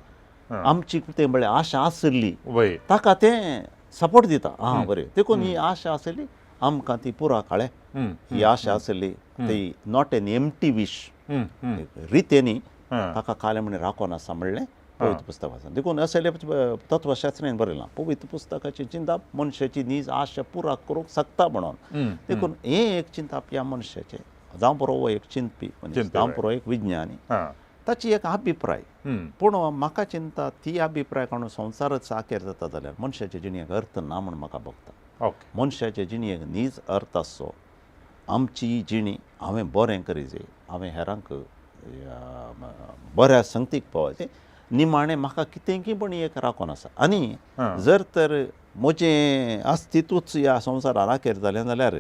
आमची कितें म्हळ्यार आशा आशिल्ली ताका तें सपोर्ट दिता. आं बरें, देखून ही आशा आशिल्ली आमकां ती पुरा कळ्ळें, ही आशा आशिल्ली ती not N empty wish, रिते न्ही, ताका कालें म्हण राखोन आसा म्हणलें पवित्र पुस्तक आसा. देखून असले तत्वशास्त्रीन बरयलां, पवित्र पुस्तकाची चिंताप मनशाची नीज आशा पुरा करूंक शकता म्हणून. देखून हें एक चिंताप ह्या मनशाचें, जावं पुरो हो एक चिंतपी मनीस, जावं पुरो एक विज्ञानी, ताची एक अभिप्राय. पूण म्हाका चिंता ती अभिप्राय काडून संवसारच आखेर जाता जाल्यार मनशाचे जिणेक अर्थ ना म्हूण म्हाका भोगता. मनशाचे जिणेक नीज अर्थ आसचो, आमची जिणी हांवें बरें करीजे, हांवें हेरांक बऱ्या संगतीक पावचें, निमाणें म्हाका कितें की पण एक राखोन आसा. आनी जर तर म्हजें अस्तित्वच ह्या संवसारार आखेर जालें जाल्यार,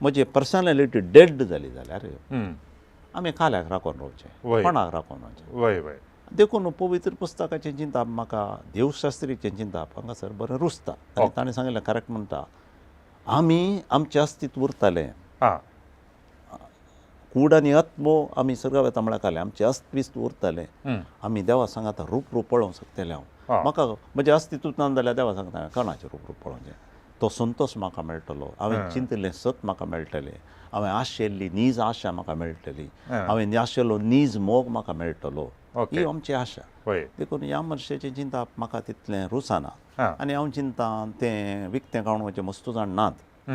म्हजी पर्सनॅलिटी डेड जाली जाल्यार आमी काल्याक राखोन रावचें, कोणाक राखोन रावचें. देखून पवित्र पुस्तकाचें चिंताप म्हाका, देवशास्त्रीचें चिंताप हांगासर बरें रुचता. आनी ताणें सांगिल्लें करेक्ट म्हणटा, आमी आमचें अस्तित्व उरतालें, कूड आनी आत्मो आमी सर्गा वेता म्हळ्यार कालें आमचें अस्तित्व उरतालें, आमी देवा सांगाता रूप रूप पळोवंक शकतलें. हांव म्हाका म्हजें अस्तित्व ना जाल्यार देवा सांगता कोणाचें रूप रूप पळोवचें, तो संतोश म्हाका मेळटलो, हांवें चिंतिल्लें सत म्हाका मेळटलें, हांवें आशिल्ली नीज आशा म्हाका मेळटली, हांवें आशिल्लो नीज मोग म्हाका मेळटलो, ही आमची आशा. देखून ह्या मनशाचें चिंताप म्हाका तितलें रुचना. आनी हांव चिंता तें विकतें काडून वचचें मस्तू जाण नात,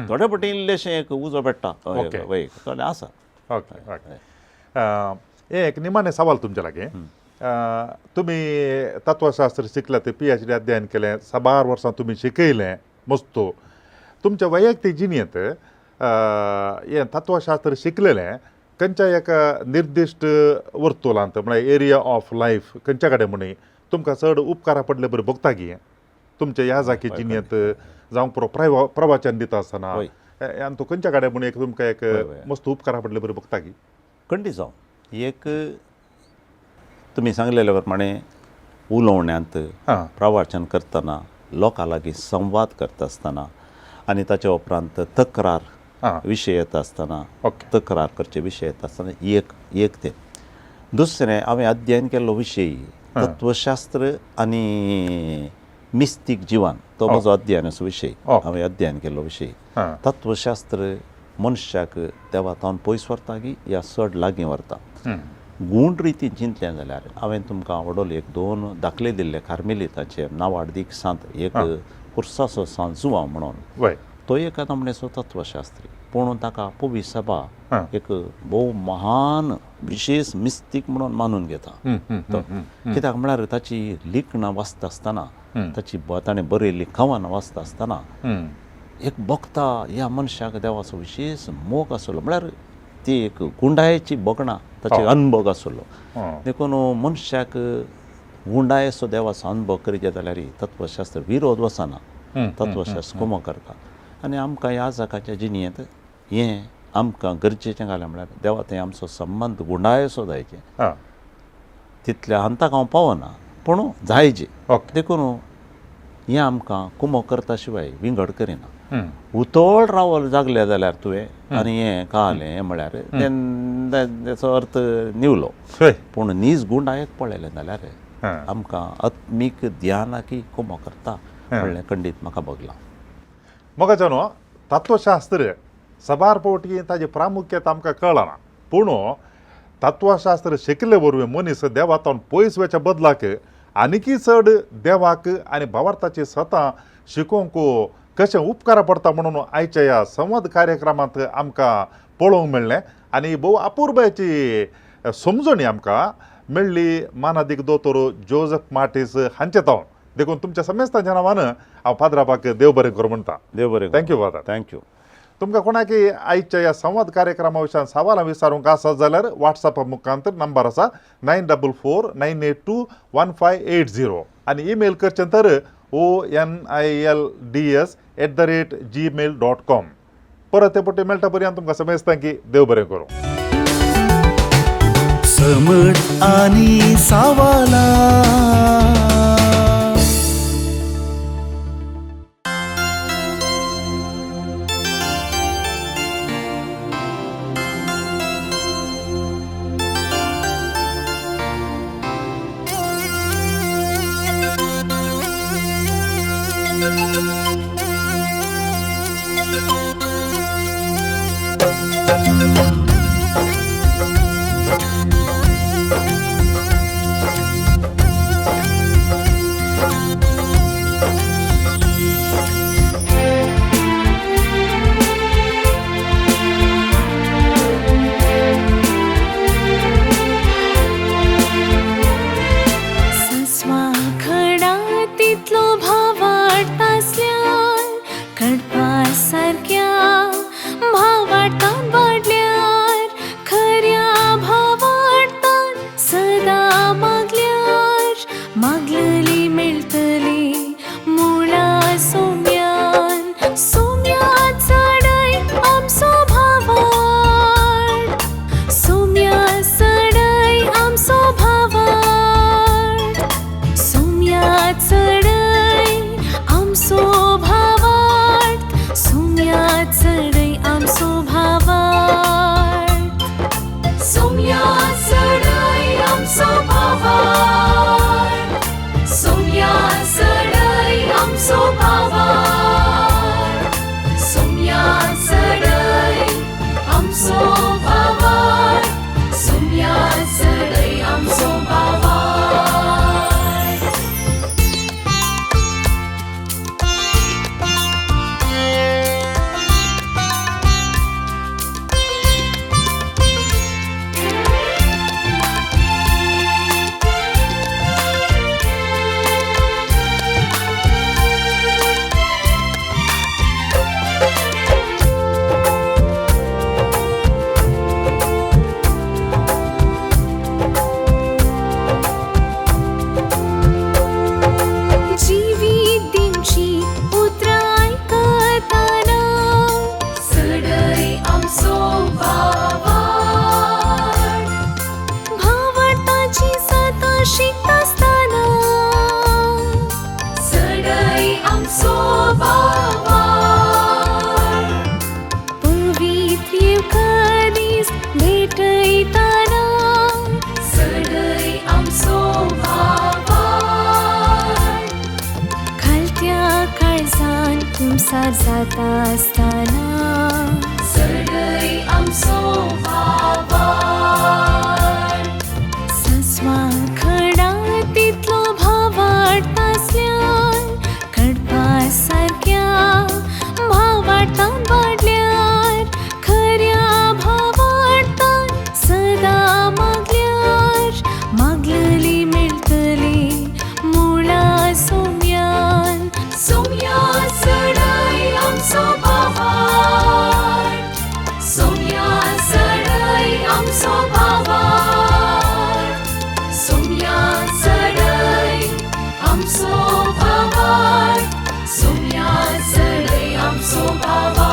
थोडे फावटी इल्लेशें एक उजो पेट्टा वय थोडे आसा. ओके ओके, हें एक निमाणें सवाल तुमच्या लागीं. तुमी तत्वशास्त्र शिकलात, PhD अध्ययन केलें, साबार वर्सां तुमी शिकयलें मस्तू, तुमच्या वैयक्तीक जिणेंत हें तत्वशास्त्र शिकलेलें खंयच्या एका निर्दिश्ट वर्तुलांत म्हळ्यार एरिया ऑफ लायफ खंयच्या कडेन म्हणी तुमकां चड उपकारा पडले बरें भोगता की तुमच्या ह्या जाकी जिणेंत जावं पुरो प्रवचन दिता आसतना आनी तो खंयच्या कडेन म्हण एक तुमकां एक मस्त उपकारा पडले बरें भोगता की? खंडीत जावं एक तुमी सांगलेले प्रमाणे उलोवण्यांत, प्रवचन करतना, लोकां लागीं संवाद करता आसतना आनी ताच्या उपरांत तक्रार विशय येता आसतना, तक्रार करचे विशय येता आसतना एक एक तें. दुसरें हांवें अध्ययन केल्लो विशय तत्वशास्त्र आनी मिस्तीक जिवन, तो म्हजो अध्ययनाचो विशय, हांवें अध्ययन केल्लो विशय. तत्वशास्त्र मनशाक देवा तावन पयस व्हरता की या चड लागीं व्हरता. गूण रितीन चिंतलें जाल्यार हांवें तुमकां व्हडलो एक दोन दाखले दिल्ले कार्मेलिताचे नावाडदीक सांत, एक कुर्साचो सांत जुवांव म्हणून, तो एक नमणेचो तत्वशास्त्री, पूण ताका पवी सभा एक भोव महान विशेष मिस्तीक म्हणून मानून घेता. कित्याक म्हळ्यार ताची लिखणां वाचता आसतना, ताची ताणें बरयल्ली कवनां वाचता आसतना एक भोगता ह्या मनशाक देवाचो विशेष मोग आसलो, म्हळ्यार ती एक गुंडायेची भोगणां ताचे अनुभव आसलो. देखून मनशाक गुंडायेचो देवाचो अनुभव करीत जाल्यार तत्वशास्त्र विरोध वचना, तत्वशास्त्र कुमो करता. आनी आमकां ह्या जगाच्या जिणेंत हें आमकां गरजेचें घालें म्हळ्यार देवा थंय आमचो संबंद गुंडायेचो जायचे, तितल्या हंताक हांव पावना पूण जायचे. देखून हें आमकां कुमो करता शिवाय विंगड करिना. उतळ रावल जागले जाल्यार तुवें आनी हें कळ्ळें हें म्हळ्यार तेचो अर्थ निवलो, पूण नीज गुंडायेक पळयलें जाल्यार आमकां आत्मीक ध्यानाकी कुमो करता म्हणलें खंडीत म्हाका भोगलां. मोगाच्यानो, तत्वशास्त्र साबार फावटी ताजी प्रामुख्यता आमकां कळना, पूण तत्वशास्त्र शिकले वरवीं मनीस देवातून पयस वचच्या बदलाक आनीकय चड देवाक आनी भावार्थाची सतां शिकोवंक कशें उपकारा पडटा म्हणून आयच्या ह्या संवाद कार्यक्रमांत आमकां पळोवंक मेळ्ळें. आनी भोव अपुरबायेची समजणी आमकां मेळ्ळी मानादीक दोतोर जोजफ मार्टीस हांचे तावन. देखून तुमच्या समेस्तांच्या नांवान हांव फादराबाक देव बरें करूं म्हणटा. देव बरें. Thank you father. Thank you. तुमकां कोणाकी आयच्या ह्या संवाद कार्यक्रमा विशयान सवालां विचारूंक आसत जाल्यार वॉट्सॅपा मुखांत नंबर आसा 9449821580 आनी ईमेल करचें तर onilds@gmail.com. परत ते पट्टी मेळटा पर्यंत तुमकां समेस्तांक की देव बरें करूं. समट आनी सावाला. शिकतासतना चडय आमचो भावार्थ पवित्र येवकारीस भेटयताना चडय आमचो भावार्थ खालत्या काळजान कुमसार जाता आसतना चडय आमचो भावार्थ सस्वा खडा तितलो भावार्थ आसल्यार कडपा सारक्या भावार्थान वाडल्यार खऱ्या भावार्थान सदां मागल्यार मागलली मेळटली मुळा सोम्यान. सोम्या चडय आमचो भावार्थ सोम्या चडय आमचो भावार्थ सोम्या चडय आमचो भावार्थ सोम्या चडय आमचो भावार्थ.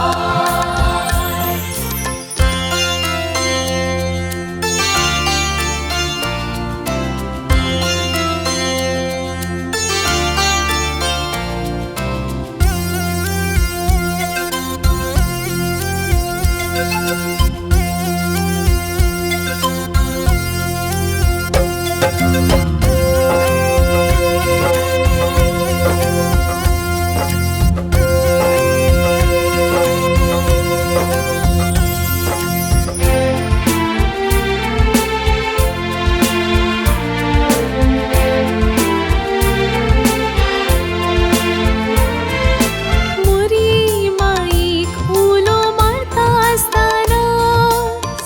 मोरी माईक उलो मारता आसतना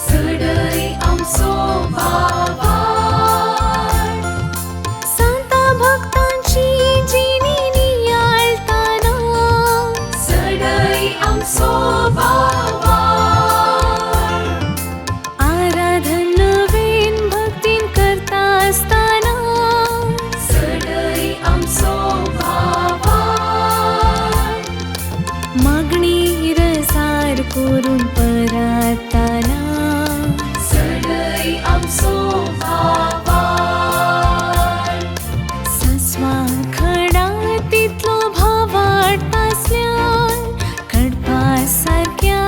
चडय आमचो भावार्थ सांता भक्तांची जिणी नियाळताना चडय आमचो भावार्थ आराधन नवीन भक्तीन करता आसतना चडय आमचो भावार्थ मागणी रजार करून परताना चडय आमचो भावार्थ सस्वा खडा तितलो भावार्थ आसल्यार कडपा सारक्या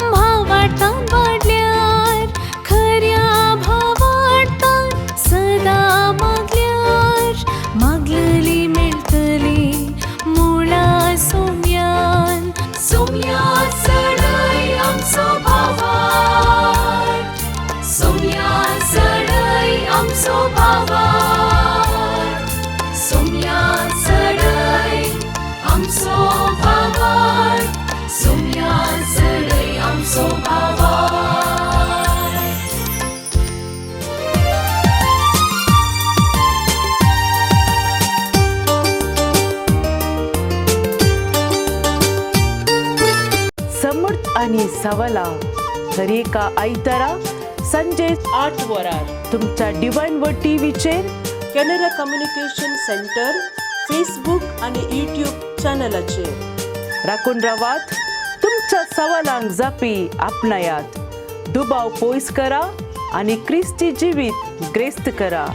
भावार्थान वाडल्यार खऱ्या भावार्थान सदां मागल्यार मागलली मेळटली मुळा सोम्यान. सोम्या चडय आमचो भावार्थ सोम्या चडय आमचो भावार्थ सोम्या चडय आमचो भावार्थ सोम्या चडय आमचो भावार्थ. समर्थ आणि सवला दरेका आयतारा संजे 8 वरार तुमच्या डिवायन व टीव्हीचेर कॅनरा कम्युनिकेशन सेंटर फेसबूक आणि यूट्यूब चॅनलाचेर. राखून रावात, तुमच्या सवालांक जापी आपणायात, दुबाव पयस करा आनी क्रिस्ती जिवीत ग्रेस्त करा.